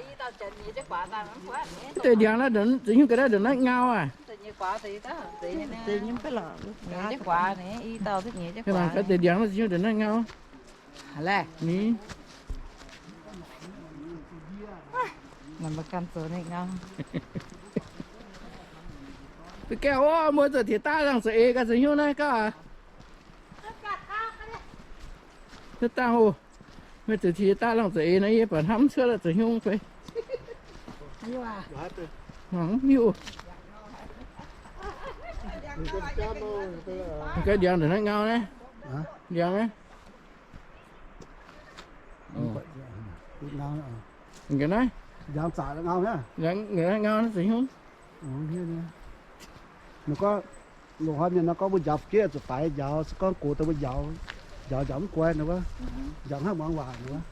Deix ndiangx naaiv, za'nyungc ga'naaiv ndongc naaiv ngau aac. Mangc gaax deix ndiangx naaiv, za'nyungc ndongc naaiv ngau. Ni, Duqv gaengh o, mbuo zuqc tiex daav langh za'eix gaax za'nyungc naaiv gauh aac. Dangh o, mbuo zuqc tiex daav langh za'eix naaiv, yie buatc hnamv cuotv la'za'nyungc fai. Mangc hiuv. Gaax ndiangx ndongc naaiv ngau naaiv. Ndiangx naaiv. Ga'naaiv, ndiangx zaqc ngau naaiv za'nyungc. Ninh gorngv, loz-hnoi mienh nor gorngv mbuo njaaux fu'jueiv zuqc faix njaaux, se gorngv gox daaih mbuo njaaux, njaaux njaaux mv guai nor wuov, njaaux hnangv muangx waac nor wuov.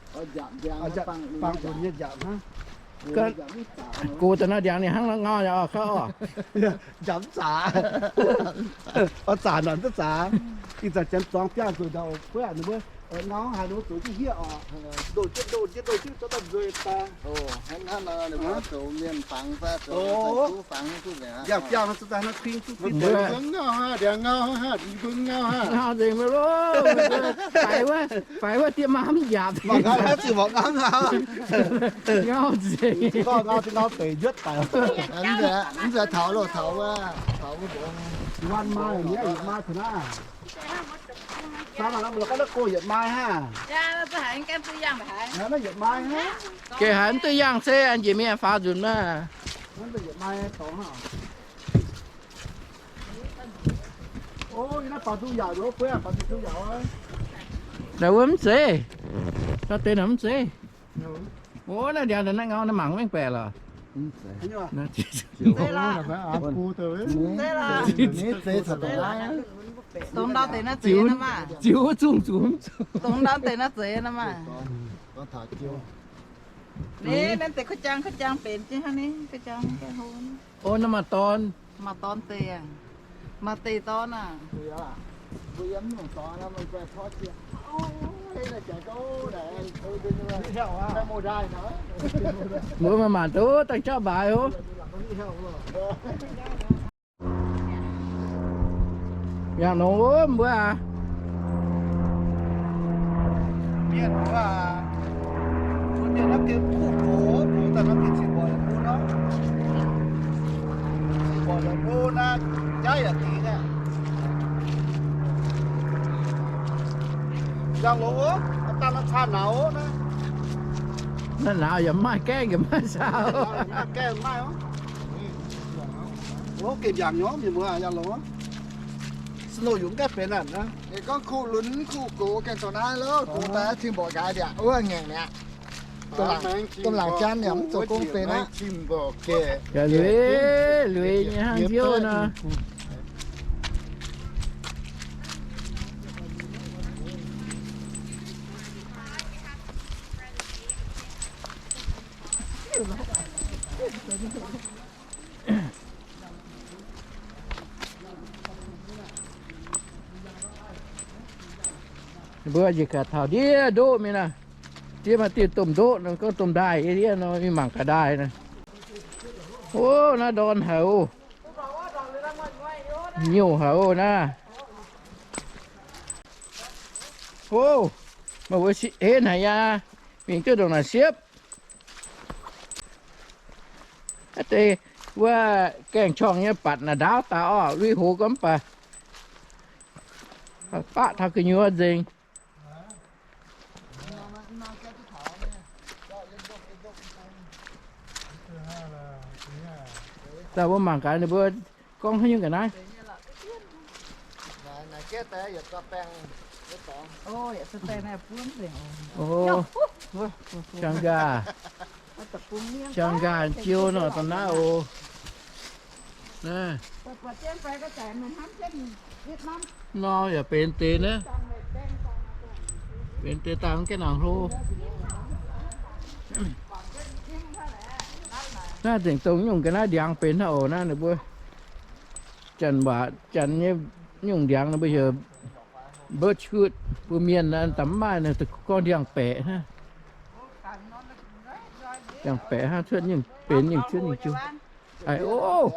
Bangc nzunc nyei njaaux hnangv. Gox daaih nor ndiangx ninh hnangv nor ngau yaac oc, kouv oc. Njaaux mv zaqc. Oix zaqc nor duqv zaqc. Ih zanc janx zuangx biangh zuqc njaaux fu'jueiv ninh mbuo ngau haaix ninh mbuo zoux jienv hiev oc. Ndoh jienv ndoh jienv ndoh jienv zorqv daaih nzueic daaih. Yangh biangh zuqc daaih nor ping duqv fih deix. Ngau hnangv, ndiangx ngau hnangv, mbuo ngau hnangv. Ngau nzengc maiv loh. Faix wuov, faix wuov diev maa mv njaapc. Mangc gaax, ziouc mangc gaax ngau. Ngau nzengc. Ngau, ngau, ngau deix njuotv daic. Mv zeiz taux loh, taux wuov, taux wuov mbuo. Wan maaih, yietc maaih taux naaiv. Naaiv yietc maaih hnangv. Naaiv yietc maaih hnangv. Geh haiz mv duqv yangh se an njiec mingh faaux nzunc maah. Naaiv wuov mv zeiz. Naaiv deix naaic mv zeiz. O, naaiv ndiangx naaiv ngau naaiv mangc mengh baeqc lorqc. Dongh ndau deix naaiv zeiz nor maah. Ziux zungh zungh. Dongh ndau deix naaiv zeiz nor maah. Naaiv deix kuv jang, kuv jang benx jienv hnangv ni, kuv jang. O, naaiv maaih dorn. Maaih dorn deix aac. Maaih deix dorn aac. Mbuo maaih maanc duqv dangh jauv mbaaix oc. Yangh longx wuov mbuo aac. Mienh mbuo aac, bun mienh naaiv dien kuv gox, gox daaih naaiv dien zinh mbuoqc yaac bun nor. Zinh mbuoqc yaac bun naaiv, jaiv yaac dingx aqv. Yangh longx wuov, dangh naaiv caa nauz naaiv. Naaiv nauz yaac maaih, gaengh yaac maaih caa. Maaih gaengh maaih oc. Geh mbiaangc nyormv mienh mbuo yangh longx wuov. Snow yungz gaax benx aqv. Gorngv kuh lunx kuh gox gengh zoux naaiv lo, gox daaih cing mborqc nqaaix liaqc wuov ngaengc mi'aqv. Domh laangc janv yaac mv zoux gong benx aqv. Yaac lueiz lueiz nyei hnangv nziouv nor. Mbuo njiec gaax taux ndiev ndoqv mingh naaic. Ndiev maaih diuh domh ndoqv nor, gorngv domh ndaaih ndiev nor, mingh mangc gaax ndaaih naaic. Ov, naaiv ndorn haic oc. Nyouh haic oc naaiv. Ov, meih mbuo henv haic aqv. Mingh duqv ndongc naaic siepv. Aav deix wuov gaengh qorngh nyei batc naaic ndaauv daaih orqc, lui-houx gorngv mv baac baqv taux gu'nyuoz nzengc. Daaih mbuo mangc gaax ninh mbuo gorngv haaix nyungc ga'naaiv. Ov, siang nqaah, siang nqaah jiou nor da'naaiv oc. Nor yaac benx deix naaiv, benx deix dangh gaengh nangc hlo. Naaiv zengc dongh nyungc ga'naaiv ndiangx benx hnangv oc. Naaiv ninh mbuo janx waac, janx nyei nyungc ndiangx ninh mbuo heuc birch gourd, mbuo mienh da'mv maaih, ninh gorngv ndiangx-baeqc hnangv. Ndiangx-baeqc hnangv, cuotv nyungc benx nyungc cuotv nyungc jiu. Ov,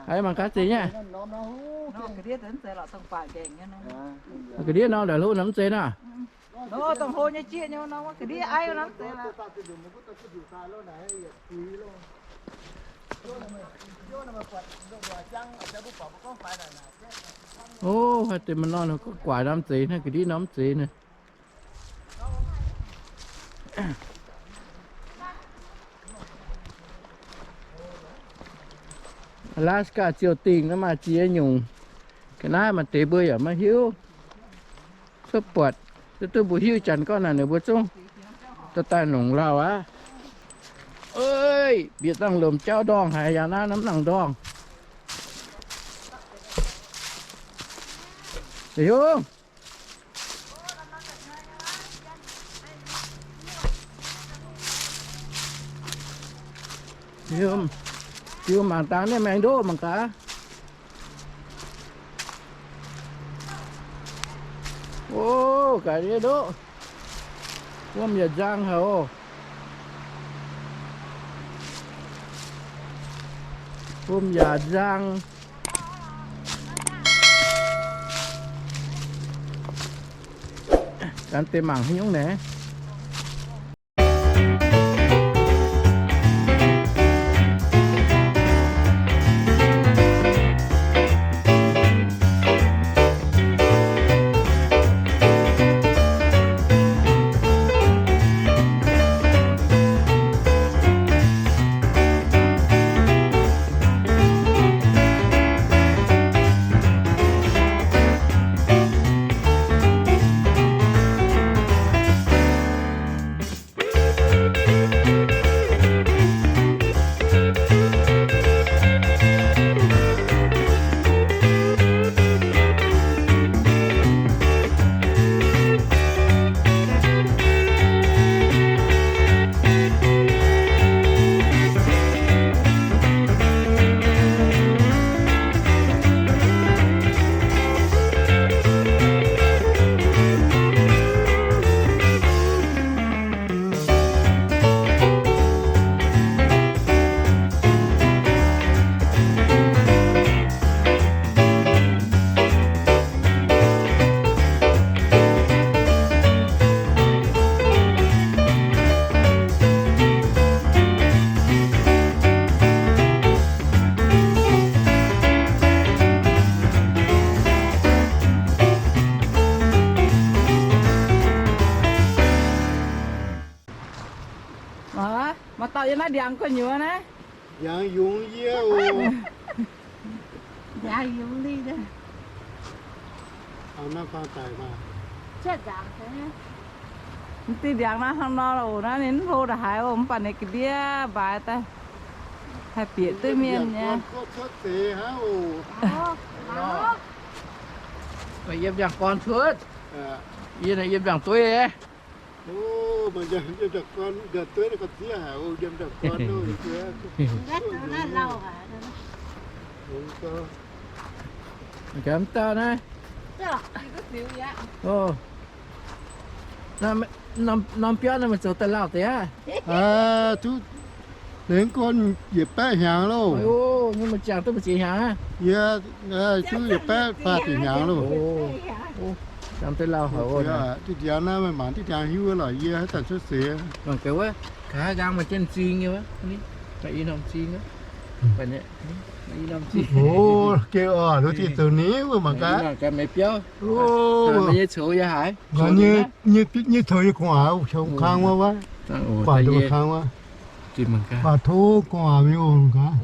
haiz mangc gaax zeiz nyei. Ga'ndiev norm ndaaih hlo nor mv zeiz naaic. Ov, haaix deix maaih norm guaax norm zeiz naaiv, ga'ndiev norm mv zeiz naaiv. Alaska ziouc dingh naaiv maaih ziex nyungc ga'naaiv, maaih deix mbuo yaac maiv hiuv. Cuotv buatc, duqv duqv mbuo hiuv janx gorngv naaic ninh mbuo zungv daaih daaih longc lauh aqv. Bieqc dangh lomc jauv ndorngh haic, yangh naaiv norm nangh ndorngh. Hiuv. Jiu mangc dangh ninh maengx ndoqv mangc gaax. Ov, ga'ndiev ndoqv. Wuom yaac nzang haic oc. Wuom yaac nzang. Ganh deix mangc haaix nyungc naaic. Maaih dauh yiem naaiv ndiangx gu'nyuoz naaiv. Ndiangx yungz yie oc. Ndiangx yungz ninh. Mv diuh ndiangx naaiv hnangv nor oc, naaiv ninh mv hlo ndongc haaix oc, mv baac ninh ga'ndiev mbaaix daaih haih bieqc duqv mienh nyei. Yiem ndiangx-gorn cuotv. Yie naaic yiem ndiangx-dueiv. Mv dauh naaiv. Norm biauv naaiv meih zoux daaih lauh deix aqv? Duqv lengh gorn yietc baeqv hnyangx loh. Yie duqv yietc baeqv faah ziepc hnyangx loh. Diuh ndiangx naaiv meih mangc diuh ndiangx hiuv lorqc, yie haaix zanc cuotv seix. Mangc gaax wuov, nqa'haav nqaang maaih jienv m'zing nyei wuov. Maaih i norm m'zing wuov. Oc, gengh oc, nduov dieh zoux ni wuov mangc gaax. Meih biauv. Meih nyei coux yaac haiz. Nyei coux yie gu'nguaaz kang wuov, gu'nguaaz kang wuov. Baac tov gu'nguaaz mingh oc gaax.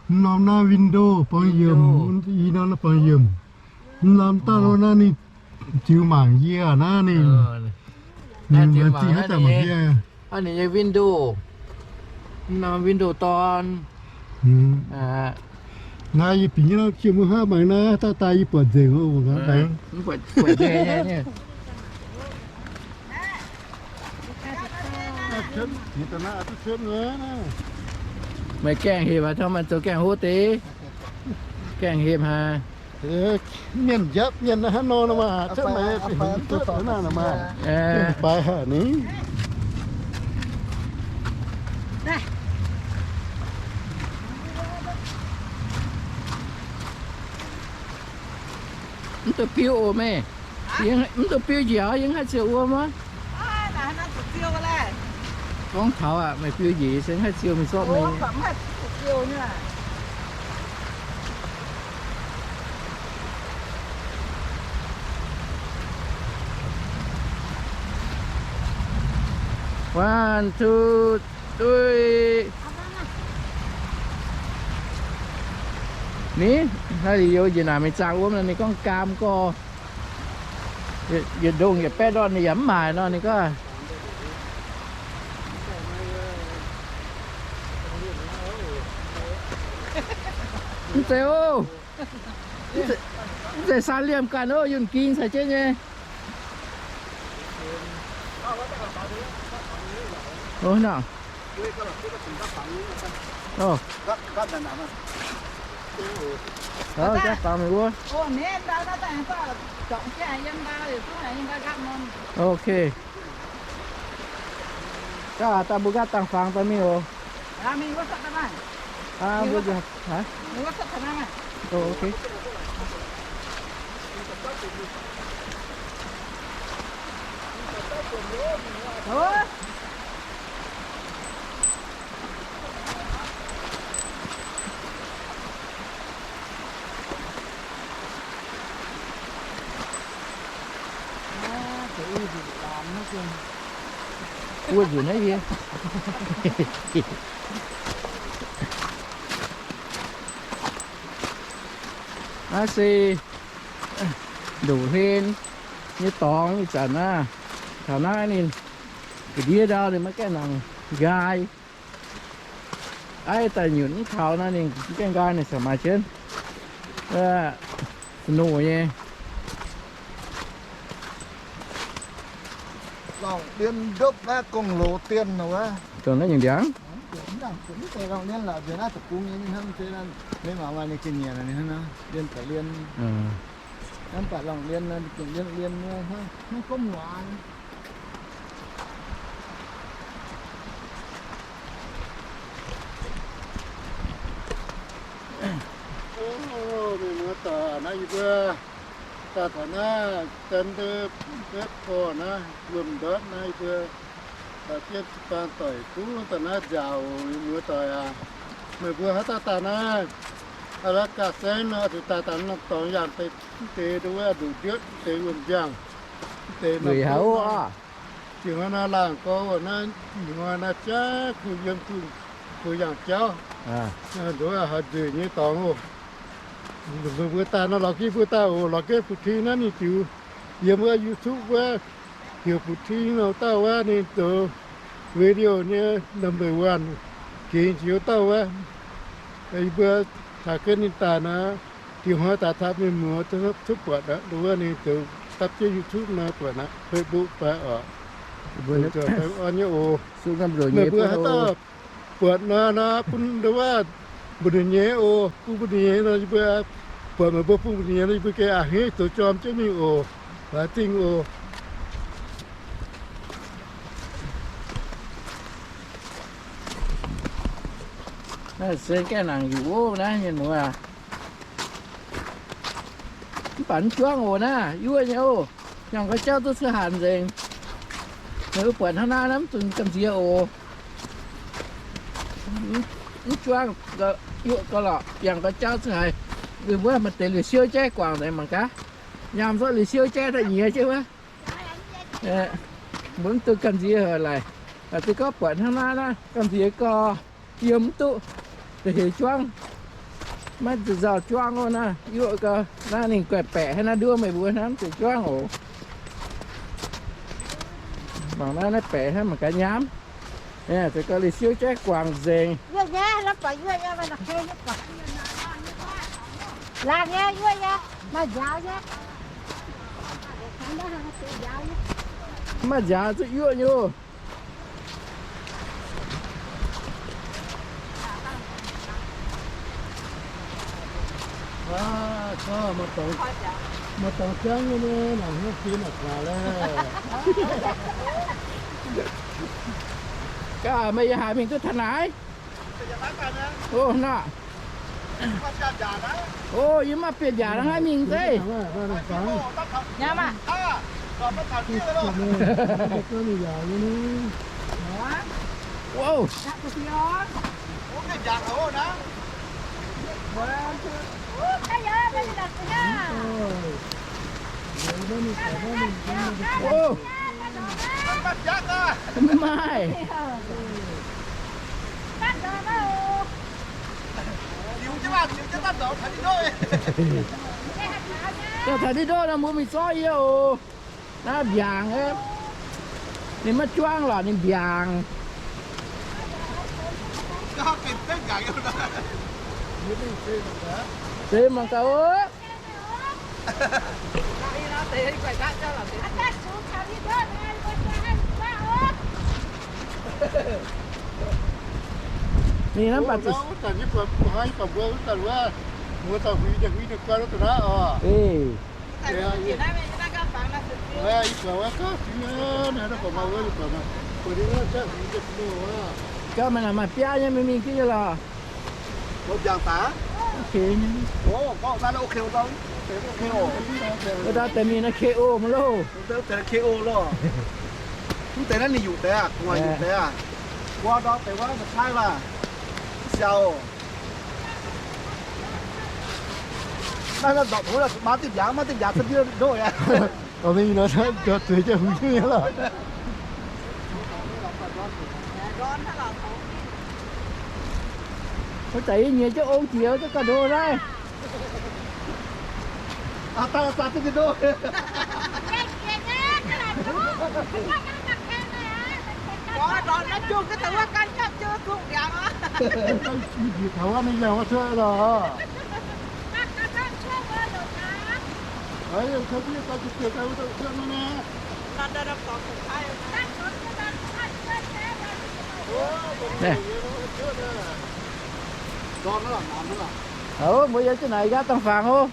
Mv norm naaiv window bangc yiemc, i norm naaiv bangc yiemc. Mv norm daaih lo naaiv ninh ziux mangc yie naaiv ninh. Ninh ziux mangc haaix zanc mangc yie. Ninh nyei window. Mv norm window dorn. Naaiv yie bingx nyei nor, jiex mbuo hnangv mangc naaiv, daaih daaih yie buatc nzengc oc. Meih gaengh hepc aqv, tov meih zoux gaengh hopv deix. Gaengh hepc haic. Mienh njapv mienh hnangv nor nor maah, cuotv meih baaix haic ni. Mv duqv biuv oc meih. Mv duqv biuv njiec, yie mv haih ziouc wuom aqv. Gorngv taux aqv, meih biuv njiec se mv haih ziouc mingh zorqv meih. One, two, three. Ni, naaiv liuz njiec naaic mingh zaangh wuom nor, ninh gorngv gaam gorx. Yietc ndongh yietc baeqv ndorn ninh yaac mv maaic nor, ninh gorngv. Mv zeiz oc. Mv zeiz, mv zeiz saan liemh ganh oc, yunh ging caux jienv nyei. Oc, nor. Oc. Jaav bangc meih wuov. Ok. Gaax daaih mbuo nqaatv dangh fangx daaih mingh oc. Mbuo, ok. Wuov nzunc naaiv yie. Naaiv se ndoqc hlen nyei dorngx ih zanc naaiv. Taux naaiv ninh ga'ndiev ndau ninh maiv gaengh nangc nqaai. Aiv daaih nyunc mv taux nor, ninh mv gaengh nqaai, ninh caux maaih jienv snow nyei. Lorngh ndien ndopv naaiv gong-loz dien wuov. Dongh naaiv nyungc ndiangx. Mv deix lorngh ndien lorqc, nziex naaiv deic-bung nyei mingh hnangv, se naaiv maiv maaih maaih ninh ga'nyiec ninh hnangv nor, ndien daaih ndien. Mv baac lorngh ndien nor, gengh ndien ndien nyei hnangv, hnangv gomv waac. Mienh muoz-doic, naaiv yie mbuo daaih taux naaiv Denver, Denver naaiv, wuom ndortv naaiv, yie mbuo daaih jienv jiu-baang doic duqv daaih naaiv nziaauc, mienh muoz-doic aac. Meih mbuo haaix dauh daaih naaiv Alaska saengv nor, zuqc daaih daaih norm dorngx yangh deix, mv deix nduov wuov ndoqc ndiev, mv deix wuom-nziangh, mv deix norm, dingc hnoi naaiv laangh gorx wuov naaiv, dingc hnoi naaiv jaav kuh yiem kuh, kuh yangh jauv, nduov haih nzueic nyei dorngx oc. Meih mbuo daaih nor, lorz jienv mbuo daaih oc. Lorz jienv Fu Ting naaiv ninh ziux yiem wuov YouTube wuov, heuc Fu Ting nor dauh wuov, ninh zoux video nyei number one, gengx jiex wuov dauh wuov. Yie mbuo taux gen ninh daaih nor, diuh hnoi daaih taux mienh muoz cuotv buatc aqv. Wuov ninh zoux dapv jienv YouTube nor buatc aqv, Facebook fai oc. Mbuo orn nyei oc. Meih mbuo haaix dauh buatc nor, nor bun ndau wuov mbu'ndongx nyei oc. Bun mbu'ndongx nyei nor, yie mbuo buatc meih mbuo bun mbu'ndongx nyei nor, yie mbuo gengh a'hneiv zoux jorm jienv mingh oc. Laaix zingh oc. Naaiv se gaengh nangc yuqc naaiv mienh muoz. Mv baac mv juangv oc naaiv, yuoqv nyei oc. Yangh gau jauv duqv cuotv hanc nzengc. Meih mbuo buatc hnangv naaiv, naaiv mv zunc gamh nziex oc. Mv juangv, yuoqv gau lorqc, yangh gau jauv cuotv haic. Meih mbuo maaih deix liuz siouv jaiv guangc nzengc mangc gaax. Nyaam zorqv liuz siouv jaiv daaih nyiex jienv wuov. Mbuo mv dungx gamh nziex laic. Da'zinh gorngv buatc hnangv naaiv naaiv, gamh nziex gau, yiem mv duqv, da'heix juangv, maiv zuqc nzauh juangv wuov naaiv, yuoqv gau. Naaiv ninh guaih baeqc hnangv naaiv nduov meih mbuo hnangv, mv zuqc juangv oc. Mangc naaiv, naaiv baeqc hnangv mangc gaax nyaam. Za'gengh liuz siouv jaiv guangc nzengc. Laangh nyei, yuoqv nyei, maaih nziaaux nyei. Mv maaih nziaaux zuqc yuoqv nyei oc. Maaih dorngx jangv nyei, mangc haaix fin naaic guaax laeh. Gaax, meih yaac haiz mingh duqv taux naaiv? O, naaiv. O, yie maiv bieqc njaaux hnangv naaiv mingh zeiv. O. Mv maaih. Taux taux ndiev ndoqv nor mbuo mingh zorqv yie oc. Naaiv mbiaangc, ninh maiv juangv lorqc, ninh mbiaangc. Deix mangc gaax oc. Ninh hnamv baac gauh maaih naaic maaih biaa nyei, mingh mingh jienv nyei lorqc. Wuov daaih deix mingh naaiv K O mv loh. Mv deix naaiv ninh yuqc deix aqv, gu'nguaaic yuqc deix aqv. Wuov ndorm deix wuov mv cai laac. Siaaux. Naaiv ndortv hungh laac, maiv dingh mbiaangx, maiv dingh mbiaangx, za'gengh ndoqv aqv. Dorh mingh nor, zueiz jienv hungh jienv nyei lorqc. Wuov zanc yie nyiex jienv ong jiex, za'gengh ndoqv naaiv. Ov, mbuo yiem jienv naaic nqaatv dangh fangx oc.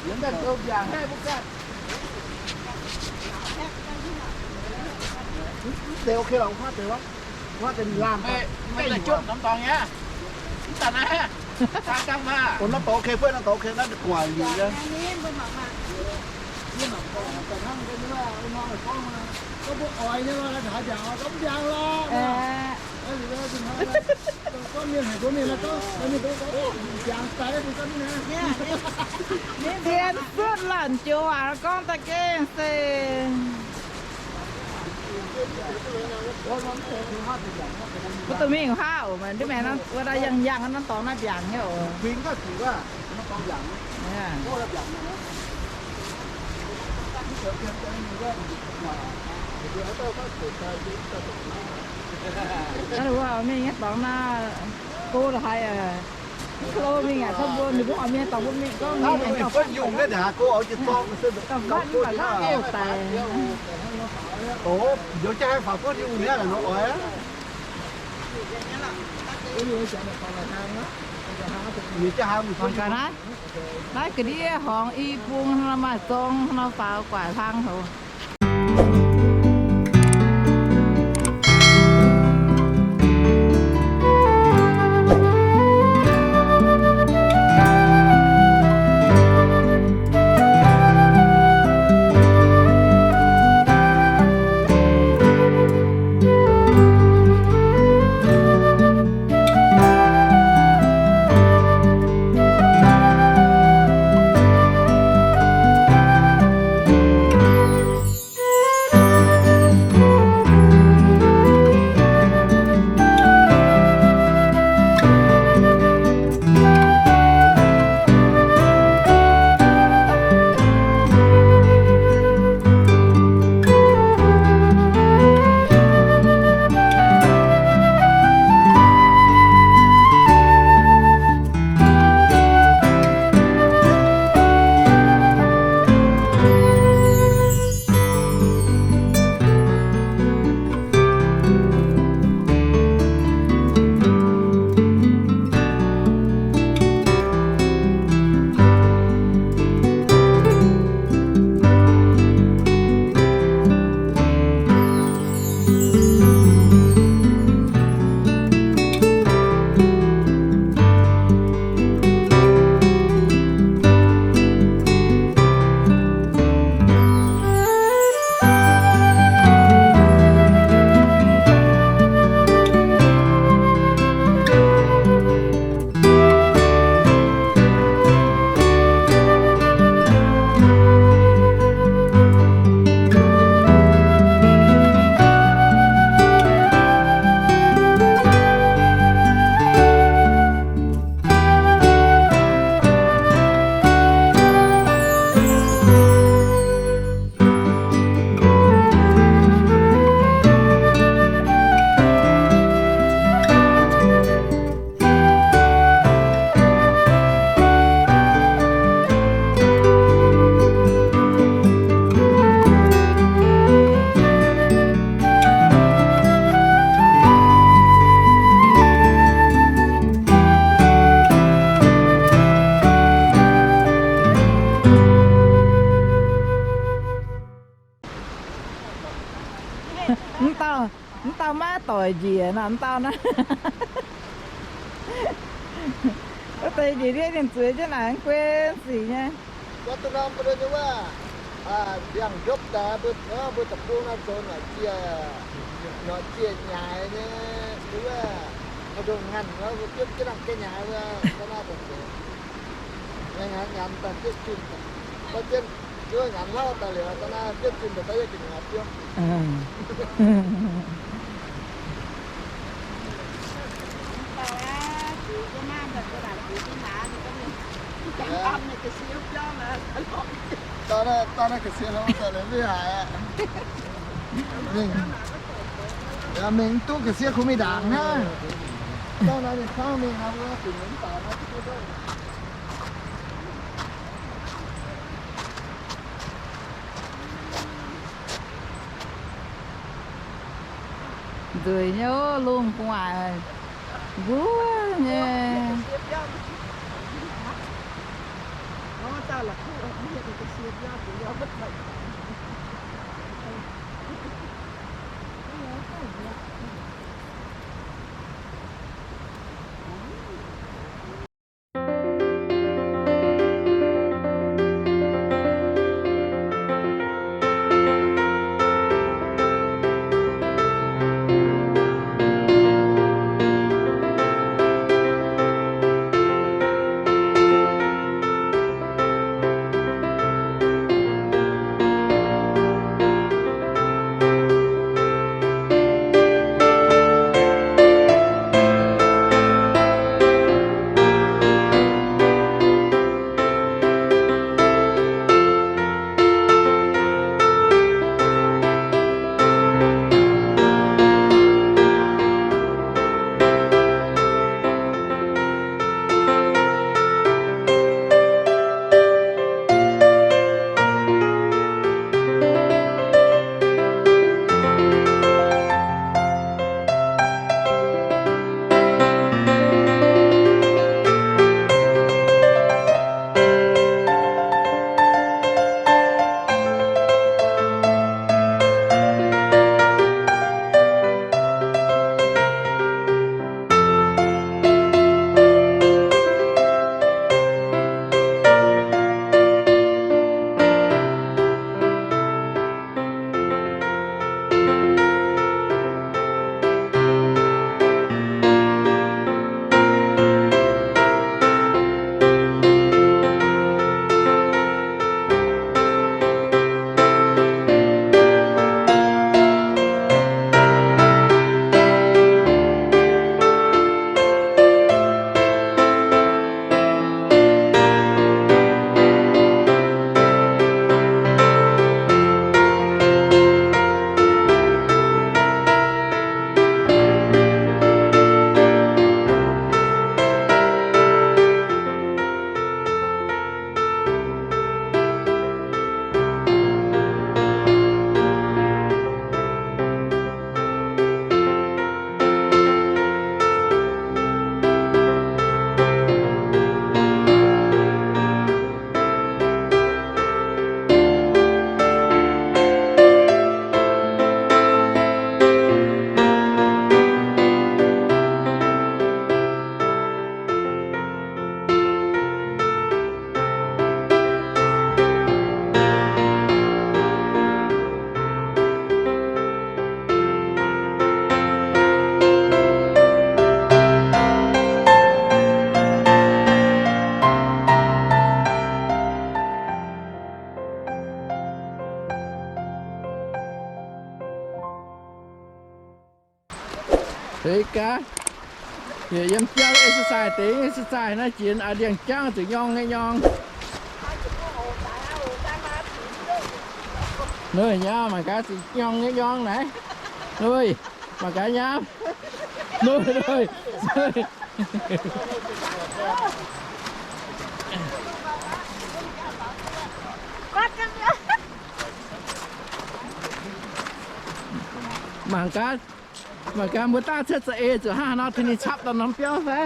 Mv deix ok lorqc, mv deix wuov, mv deix laanh, mv deix juopv norm dorngx nyei. Mv deix naaiv, naaiv deix ok, fai naaiv deix ok, naaiv deix gu'nguaaic liuc nyei. Zien sutv laanh joux aac, gorngv da'gengh se mbuo dongh mingh haav oc, mv deix maengx wuov daaih yangh yangh norm dorngx naaiv mbiaangc nyei oc. Naaiv wuov mingh nyei dorngx naaiv, go haiz, mv klo mingh aqv, mbuo ninh mbuo oix mingh dorngx mbuo mingh gorngv mingh dorngx fatv daaih. Naaiv, naaiv ga'ndiev horngz i bung nor maaih zorng nor faaux guaaic hlang hoc. Mv dauh, mv dauh maiv doic njiec nor, mv dauh naaiv. Wuov deix njiec ndiev ninh zueiz jienv naaic mv guei sic nyei. Mbuo duqv norm mbuo nyei wuov, ndiangx-njopv daaih mbuo, mbuo deic-bung naaiv zoux noic ziec, noic ziec nyaaix nyei, wuov, nqanc nor mbuo biopv jienv nangh ga'nyaaix wuov, ga'naaiv daaih zoux. Nyanc daaih biopv zunh daaih, mbuo jienv, wuov nyanc hlauv daaih liuz, ga'naaiv biopv zunh daaih, daaih yie ga'naaiv biopv. Dauh naaiv, dauh naaiv ga'sie hnangv daaih lengc mv haic aqv. Mingh, yaac mingh mv duqv ga'sie kuh mingh ndaangc hnangv. Dauh naaiv ninh kangv mingh hnangv wuov, bingx mv baac naaiv duqv. Nzueic nyei, lungh gu'nguaaic mbuov nyei. Deix gaax, yiem jangv exercise deix exercise naaiv jiex a'ndiangx jangv zuqc nyorng nyei nyorng. Nuih nyaam mangc gaax zuqc nyorng nyei nyorng naaiv. Nuih, mangc gaax nyaam. Nuih, nuih. Mangc gaax, mangc gaax mbuo daaih cuotv za'eix zuqc hnangv haaix nor tengx ninh capv daaih norm biauv fai?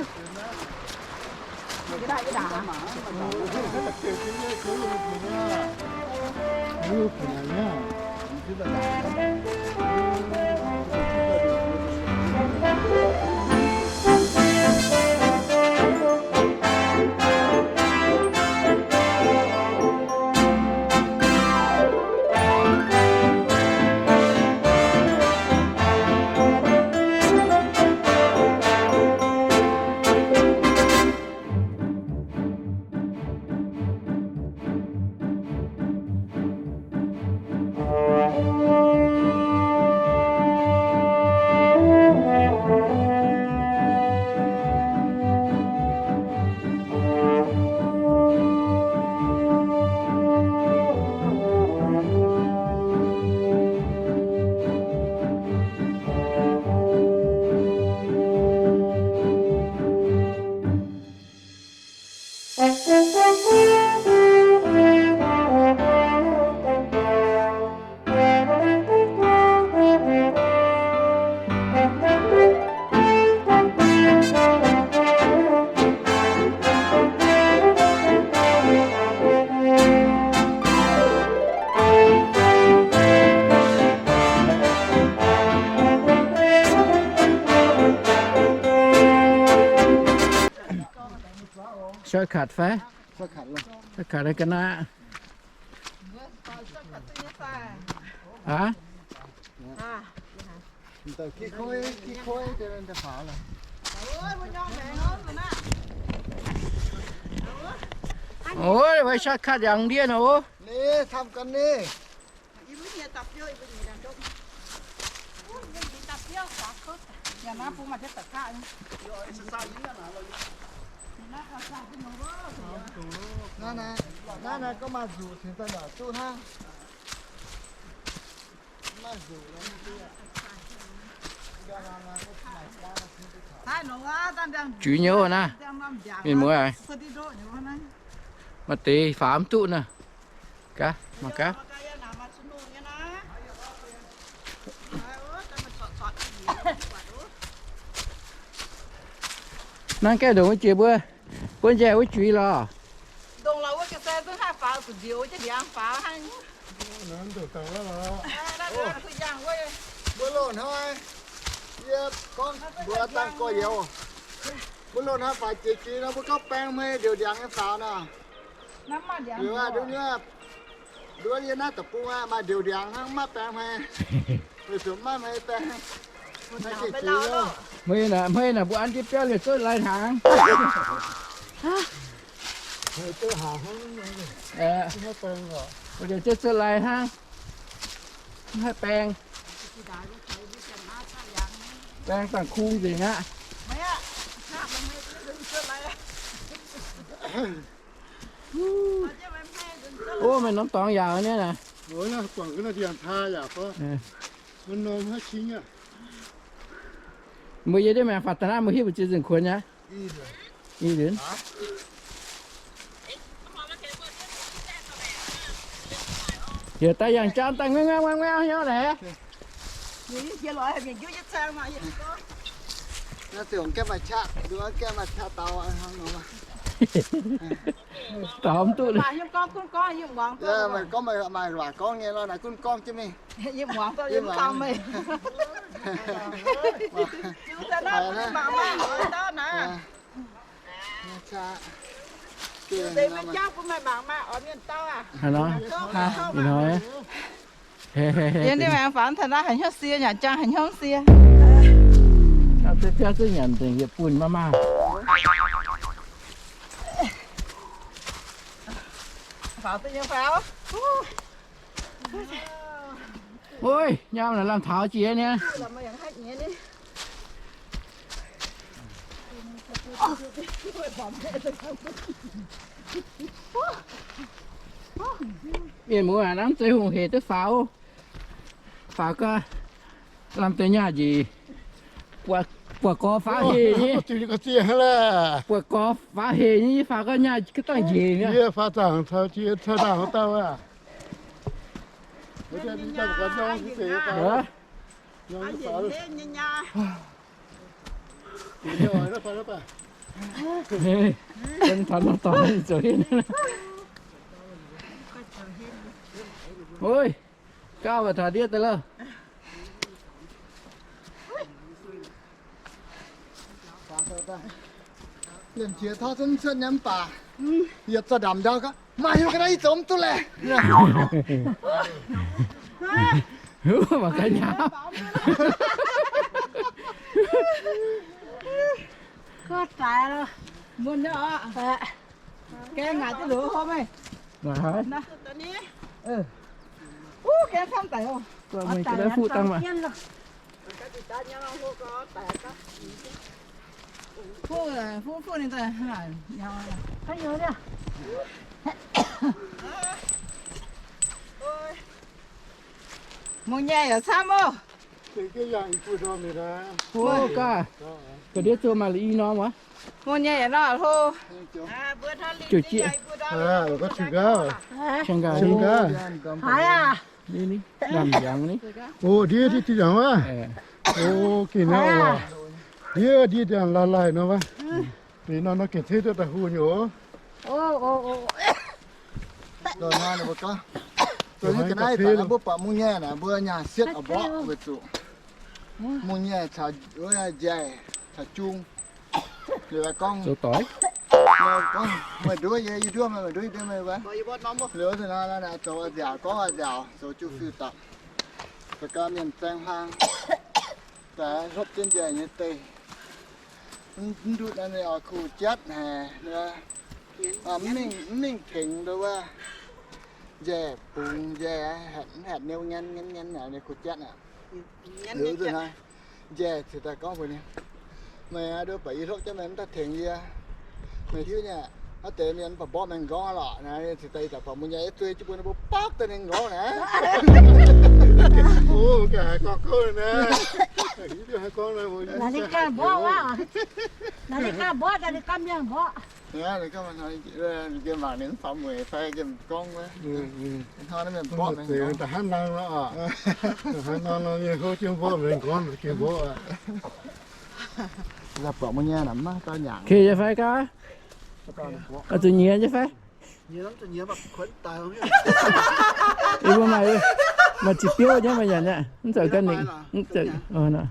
Shortcut fai? Shortcut ga'naaiv. Aa? Ov, shortcut yangh ndiev nor ov. Ni, tham gan ni. Naaiv naaiv, naaiv naaiv gorngv maaih nzuqc cingx daaih naaic duqv hnangv. Maaih nzuqc. Juiz nyei naaiv. Mienh muoz aac. Maaih deix faaux mv duqv naaic. Gaax, mangc gaax. Naaiv gaengh ndongc wuov jiex mbuo buonv njaih wuov juiz lorh. Ndongc lorh wuov ga'sie zungv haih faaux zuqc nzioux wuov jienv ndiangx faaux hnangv. Mbuo loz hnoi, yie gorngv mbuo dangh gorx-youz, mbuo loz hnoi faaux jiex juiz nor, mbuo gorngv baeng hmei ndiouc ndiangx nyei faaux nor. Liuz aqv, nduov yie naaiv deic-bung aqv, maaih ndiouc ndiangx hnangv, mv maaih baeng hmei. Weic zuqc mv maaih hmei baeng. Hmei naaic, hmei naaic mbuo an jienv biauv liouc zuotv lai hnaangx. Mbuo liouc zuotv zuotv lai hnangv. Mv haih baeng. Baeng dangh kungx nzengc aqv. Ov, meih norm dorngx yaauc nyei naaic. Mbuo yie ndiev maengx faaux da'naaiv mbuo hiuv mbu'ziex nzengc kuonx nyei. Ih nzunc. Heuc daaih yangh jaan daaih nguaaiv nguaaiv nguaaiv nguaaiv hnyouv naaic. Taux mv duqv. Meih gorngv meih maaih waac gorngv nyei lorh, naaiv gunv gorngv jienv mingh. Haaix nor? Ih hnoi. Yie ndiev maengx faaux taux naaiv haaix hnyouv sie, nyanc jangx haaix hnyouv sie. Biauv zungv nyanc nzengc yietc bunh maah maah. Oi, nyaam naaic lamh taux jiex nyei. Mienh muoz aac, lamh zeiz hungh hec duqv faaux. Faaux gau, lamh deix nyaah njiec. Buatc gorx faaux hec nyei. Buatc gorx faaux hec nyei, faaux gau nyaah ga'dangh njiec mi'aqv. Yie faaux zaangc caux jiex caux ndaangc wuov dauh aqv. Oi, gauh mbuo taux ndiev daaih lauh. Liemh jiex taux zunv cuotv nyei mv baac, yietc za'ndamc ndau gaax, maaih hiuv ga'naaiv yie zoux mv duqv laeh. Mangc gaax nyaah. Gorngv daic loh. Mbuo nyei oc. Gaeng naaic duqv loz hov meih. Naaic haiz. Uv, gaeng camv daic oc. Meih ga'naaiv fuqv dangh maah. Fuqv, fuqv, fuqv ninh daaih. Mungh nyei yaac camv oc. Gaav, ga'ndiev zuov maaih la'yi norm wuov. Mungh nyei yaac nor hlo. Ziouc jieqv. Haiz aac. Ndamc ndiangx ni. O, ndiev diqv ndiangx wuov. O, gengh nor oc. Ndiev, ndiev ndiangx laaih laaih nor wuov. Ninh nor nor gengh ceix duqv da'hungh nyei oc. Zoux naaiv mbuo buatc mungh nyei naaic, mbuo nyaah sietv oix mborqv weic zuqc mungh nyei caux wuov njaih caux jung. Liuz gorngv, gorngv meih nduov yie, yie nduov meih, meih nduov yie, nduov meih wuov. Liuz naaiv zoux nziaauc, gorngv nziaauc, zoux jiu fiuv dapc. Za'gengh mienh zaeng hlang, daaih hlopv jienv njaih nyei deix. Mv ndutv naaiv ninh oix kuh jatv haic, mv mingh tengx ndo wuov njaih bungx njaih, mv hatc niouv nyanv nyanv nyanv aqv, ninh kuh jatv aqv. Liuz nzunc naaiv, njaih ziouc daaih gorngv mbuox ninh, meih ndo baac yie hlopv jienv meih mv daaih tengx yie. Meih hiuv nyei, naaiv deix mienh mv baac mborqv mengh nqorngv lorqc naaiv, ziouc daaih yie daaih buatc mbuo nyei, yie zuov jienv mbuo, mbuo baapv daaih ninh nqorngv naaiv. O, gengh haiz gorngv kouv naaiv. Naaiv ninh ganh mborqv wuov. Naaiv ninh ganh mborqv, ganh ninh ganh mienh mborqv. Nqemh mangc ninh mv faaux mueic fai nqemh gorngv wuov. Hnangv naaiv mienh mborqv mengh nqorngv. Hnangv nor, nor mienh houv jienv mborqv mengh nqorngv, gengh mborqv aqv. Buatc mbuo nyei naaic maiv daaih nyanc. Kei nyei fai gaax? Zuqc nyiex nyei fai? Yie mbuo maaih, maaih ziqc biouv nyei, maaih nyanc nyei. Mv zeiz ganh ningc, mv zeiz, nor.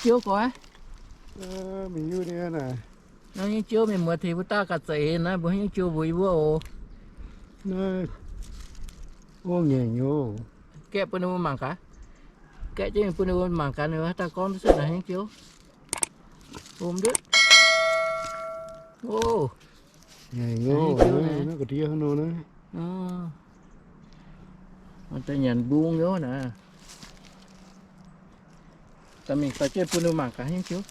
jiouv gorx. Nor nyei jiouv mienh muoz tengx mbuo daaih ga'zeic naaiv, mbuo nyei jiouv mbuo yie mbuo oc. Gaeqv bun ninh mbuo mangc gaax. Gaeqv jienv bun ninh mbuo mangc gaax, ninh mbuo haaix dauh gorngv duqv cuotv naaiv nyei jiouv. O, nyanc mbung nyei naaiv. Daaih mingh dorh jienv bun ninh mbuo mangc gaax nyei jiouv.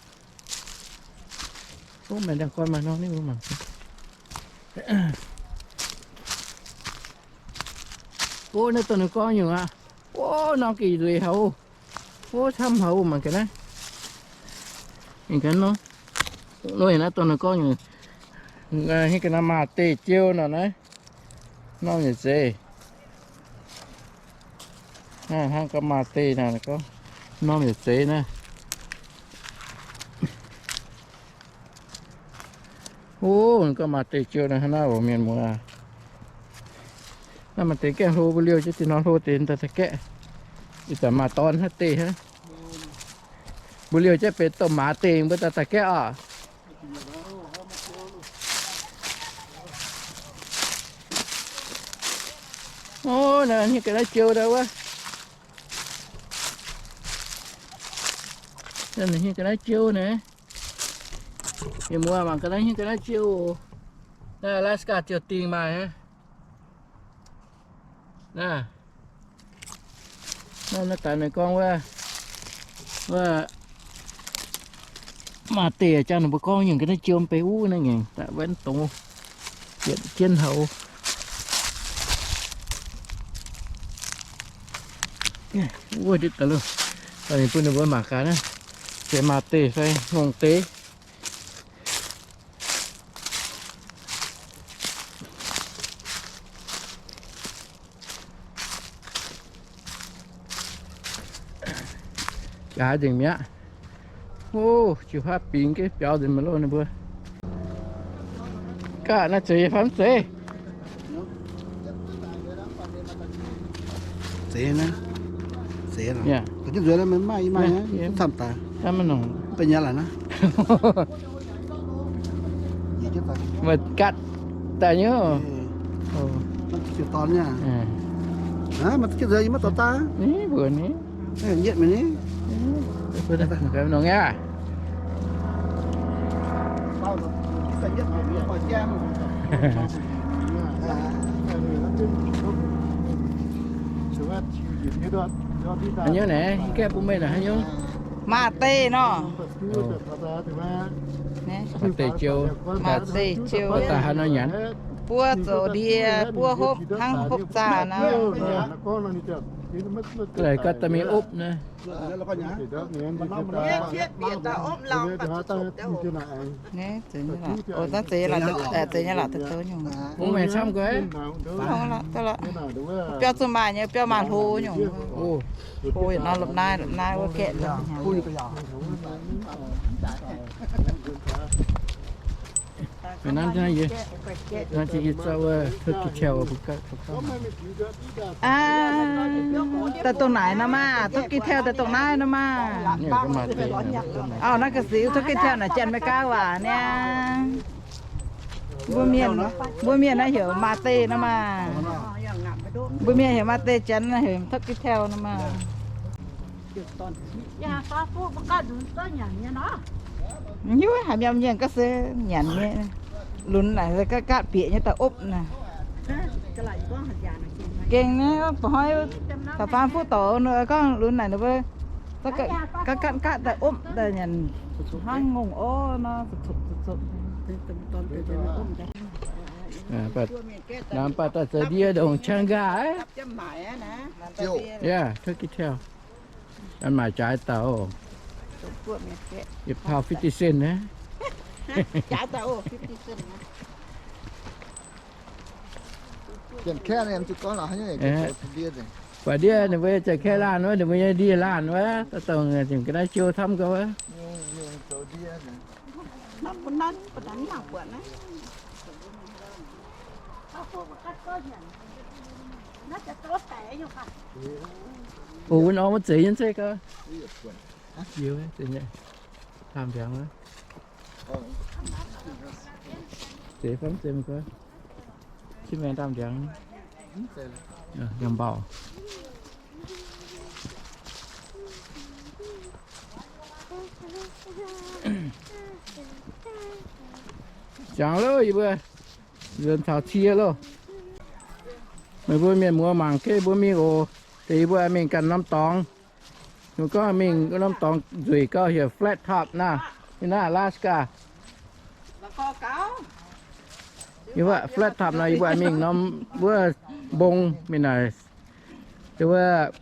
O, maaih ndaangc gorn maaih norm ninh mbuo mangc. O, naaiv dongh ninh gorngv nyungc aqv. O, norm gec nzueic haic oc. O, camv haic oc, mangc gaax naaiv. Mingh gaax nor. Nor yaac naaiv dongh ninh gorngv nyungc. Hingh ga'naaiv maaz deic jiou nor naaiv. Norm yietc zeiz. Hnangv ga'maaz deic naaiv gorngv. Norm yietc zeiz naaiv. O, ga'maaz deic jiou naaiv hnangv naaiv oc mienh muoz. Naaiv maaih deix gaengh hlo mbuo liouh jienv dinh nor hlo deix daaih daaih gaeqv. Ih zanc maaih dorn hnangv deix hnangv. Mbuo liouh jienv benx domh maaz deic mbuo daaih daaih gaeqv oc. O, naaiv hnyouv ga'naaiv jiou naaiv wuov. Naaiv hnyouv ga'naaiv jiou naaiv. Mienh muoz mangc ga'naaiv hnyouv ga'naaiv jiou oc. Naaiv Alaska ziouc dingh maaih aqv. Naaiv, naaiv daaih ninh gorngv wuov, wuov maaz deic jangx ninh mbuo gorngv nyungc ga'naaiv jiou mv bei uv naaiv ngaengc daaih wuonv dongz, yietc jienv houc. Wuov ndiev daaih lo, daaih ninh bun ninh mbuo mangc gaax naaiv, se maaz deic fai ngongh deix. Jaax nzengc mi'aqv. O, jiu haav bingx gengh biaux nzengc maiv loh ninh mbuo. Gaav naaiv zeiz fai mv zeiz? Zeiz naaiv. Zeiz naaic. Yaac, ga'nyiec nzueiz naaiv, maaih, maaih, maaih camv daaih. Mv baac nyei laaic naaiv. Maaih gatv daaih nyei. Maaih dorn nyei. Maaih ga'nyiec nzueiz yie maiv dorh daaih. Ni mbuo ni. Yietv mingh ni. Nongx aqv. Haaix nyungc naaic, gaeqv bun meih naaic haaix nyungc? Maaz deic nor. Maaz deic jiou. Maaz deic jiou. Daaih haaix nor nyanc? Buov zoux ndie, buov hopv hnangv hopv zaah nor. Ga'naaiv gauh daaih mingh opv naaiv. Bungx maengx camv gaax. Biauv zuqc maaih nyei, biauv maaih hlo nyungc. Hlo nor lomh naaiv, lomh naaiv wuov gaeqv. Daaih dongh naaic nor maah, turkey tail daaih dongh naaiv nor maah. Auv, naaiv ga'sic turkey tail naaic janx maiv gaav waac niaa. Mbuo mienh, mbuo mienh naaiv heuc maaz deic nor maah. Mbuo mienh heuc maaz deic, janx heuc turkey tail nor maah. Mv hiuv haaix mi'aqv, mienh gaav se nyanc nyei. Lunx naaic se gaatv gaatv bieqc nyei daaih opv naaic. Gengh naaiv ba'hnoi taux faam fuqv dorc ninh gorngv lunx naaic ninh mbuo gaatv gaatv gaatv daaih opv daaih nyanc hnangv ngongh orv nor. Naaiv mv baac daaih zoux ndie ndongc qangx nqaah. Yaac turkey tail. An maaic jaaix dauh. Yietc pauh fifty cent naaiv. Buatc ndie ninh mbuo janx-kaeqv laanh wuov, ninh mbuo nyei ndie laanh wuov, daaih dongh ziouc ga'naaiv jiou camv gau wuov. O, wuov norm wuov zeiz nyei zeiz gau. Liuz, daaih ndiangx, zeix fai zeix mv gaax, qiex maengx daaih ndiangx, yangh mbaauh. Jangx loh, yie mbuo nzuonx taux cie loh. Meih mbuo mienh muoz mangc gaax, mbuo mingh oc. Deix yie mbuo mingh ganh norm dorngx. Ninh gorngv mingh norm dorngx nzueic gauh heuc Flat Top naaiv, naaiv Alaska. Yie mbuo Flat Top naaiv, yie mbuo mingh norm wuov mbong mingh naaic, wuov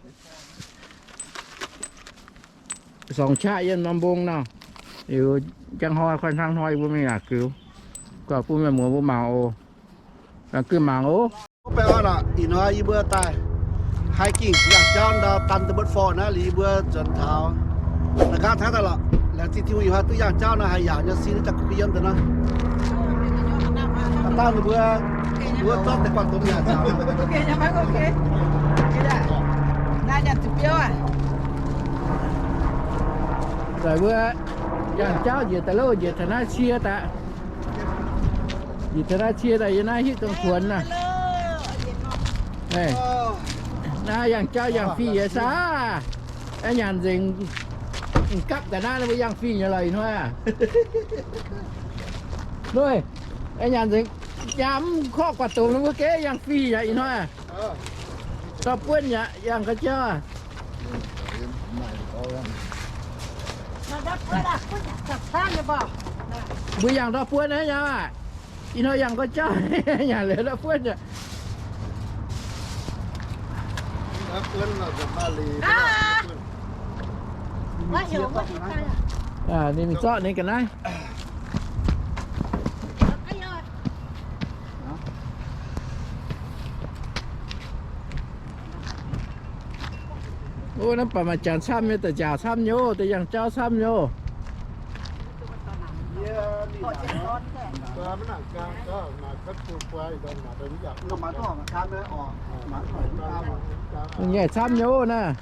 song qaqv yiem norm mbong nor. Liuz njang hnoi, koi hnangv hnoi yie mbuo mingh yaac gux. Gorngv bun mienh muoz mbuo mangc oc. Ganh gux mangc oc. Ih hnoi yie mbuo daaih hiking yangh jauv ndau, daan deix mbuotv forv naaiv, liuz yie mbuo nzuonx taux naaiv nqaatv taav daaih lorqc. Laengz zingh Tin-Hungh ih hnoi duqv yangh jauv naaiv, haih yaac nyei sin jangx kuv yiem daaih naaiv. Daaih ninh mbuo, mbuo zorqv deix buatc domh yaac nzaic mbuo yangh jauv njiec daaih loh, njiec taux naaiv cie daaih. Njiec taux naaiv cie daaih yiem naaiv hitv dongh kuonx naaiv. Naaiv yangh jauv yangh fih yaac saah. Aeqv, nyanc nzengc gapv ga'naaiv mbuo yangh fih nyei lorqc ih hnoi aac. Lui, aeqv, nyanc nzengc nyaam korqv guaax domh mbuo geh yangh fih yaac ih hnoi aac. Ndortv buonv yaac yangh ga'jauv. Mbuo yangh ndortv buonv naaiv nyaam aac. Ih hnoi yangh ga'jauv nyanc liuz ndortv buonv aac. Ninh mingh zorqv ninh ga'naaiv. Ov, naaiv baac maaih janx camv nyei, da'nziaauc camv nyei, da'yangh jauv camv nyei. Nyei camv nyei naaiv.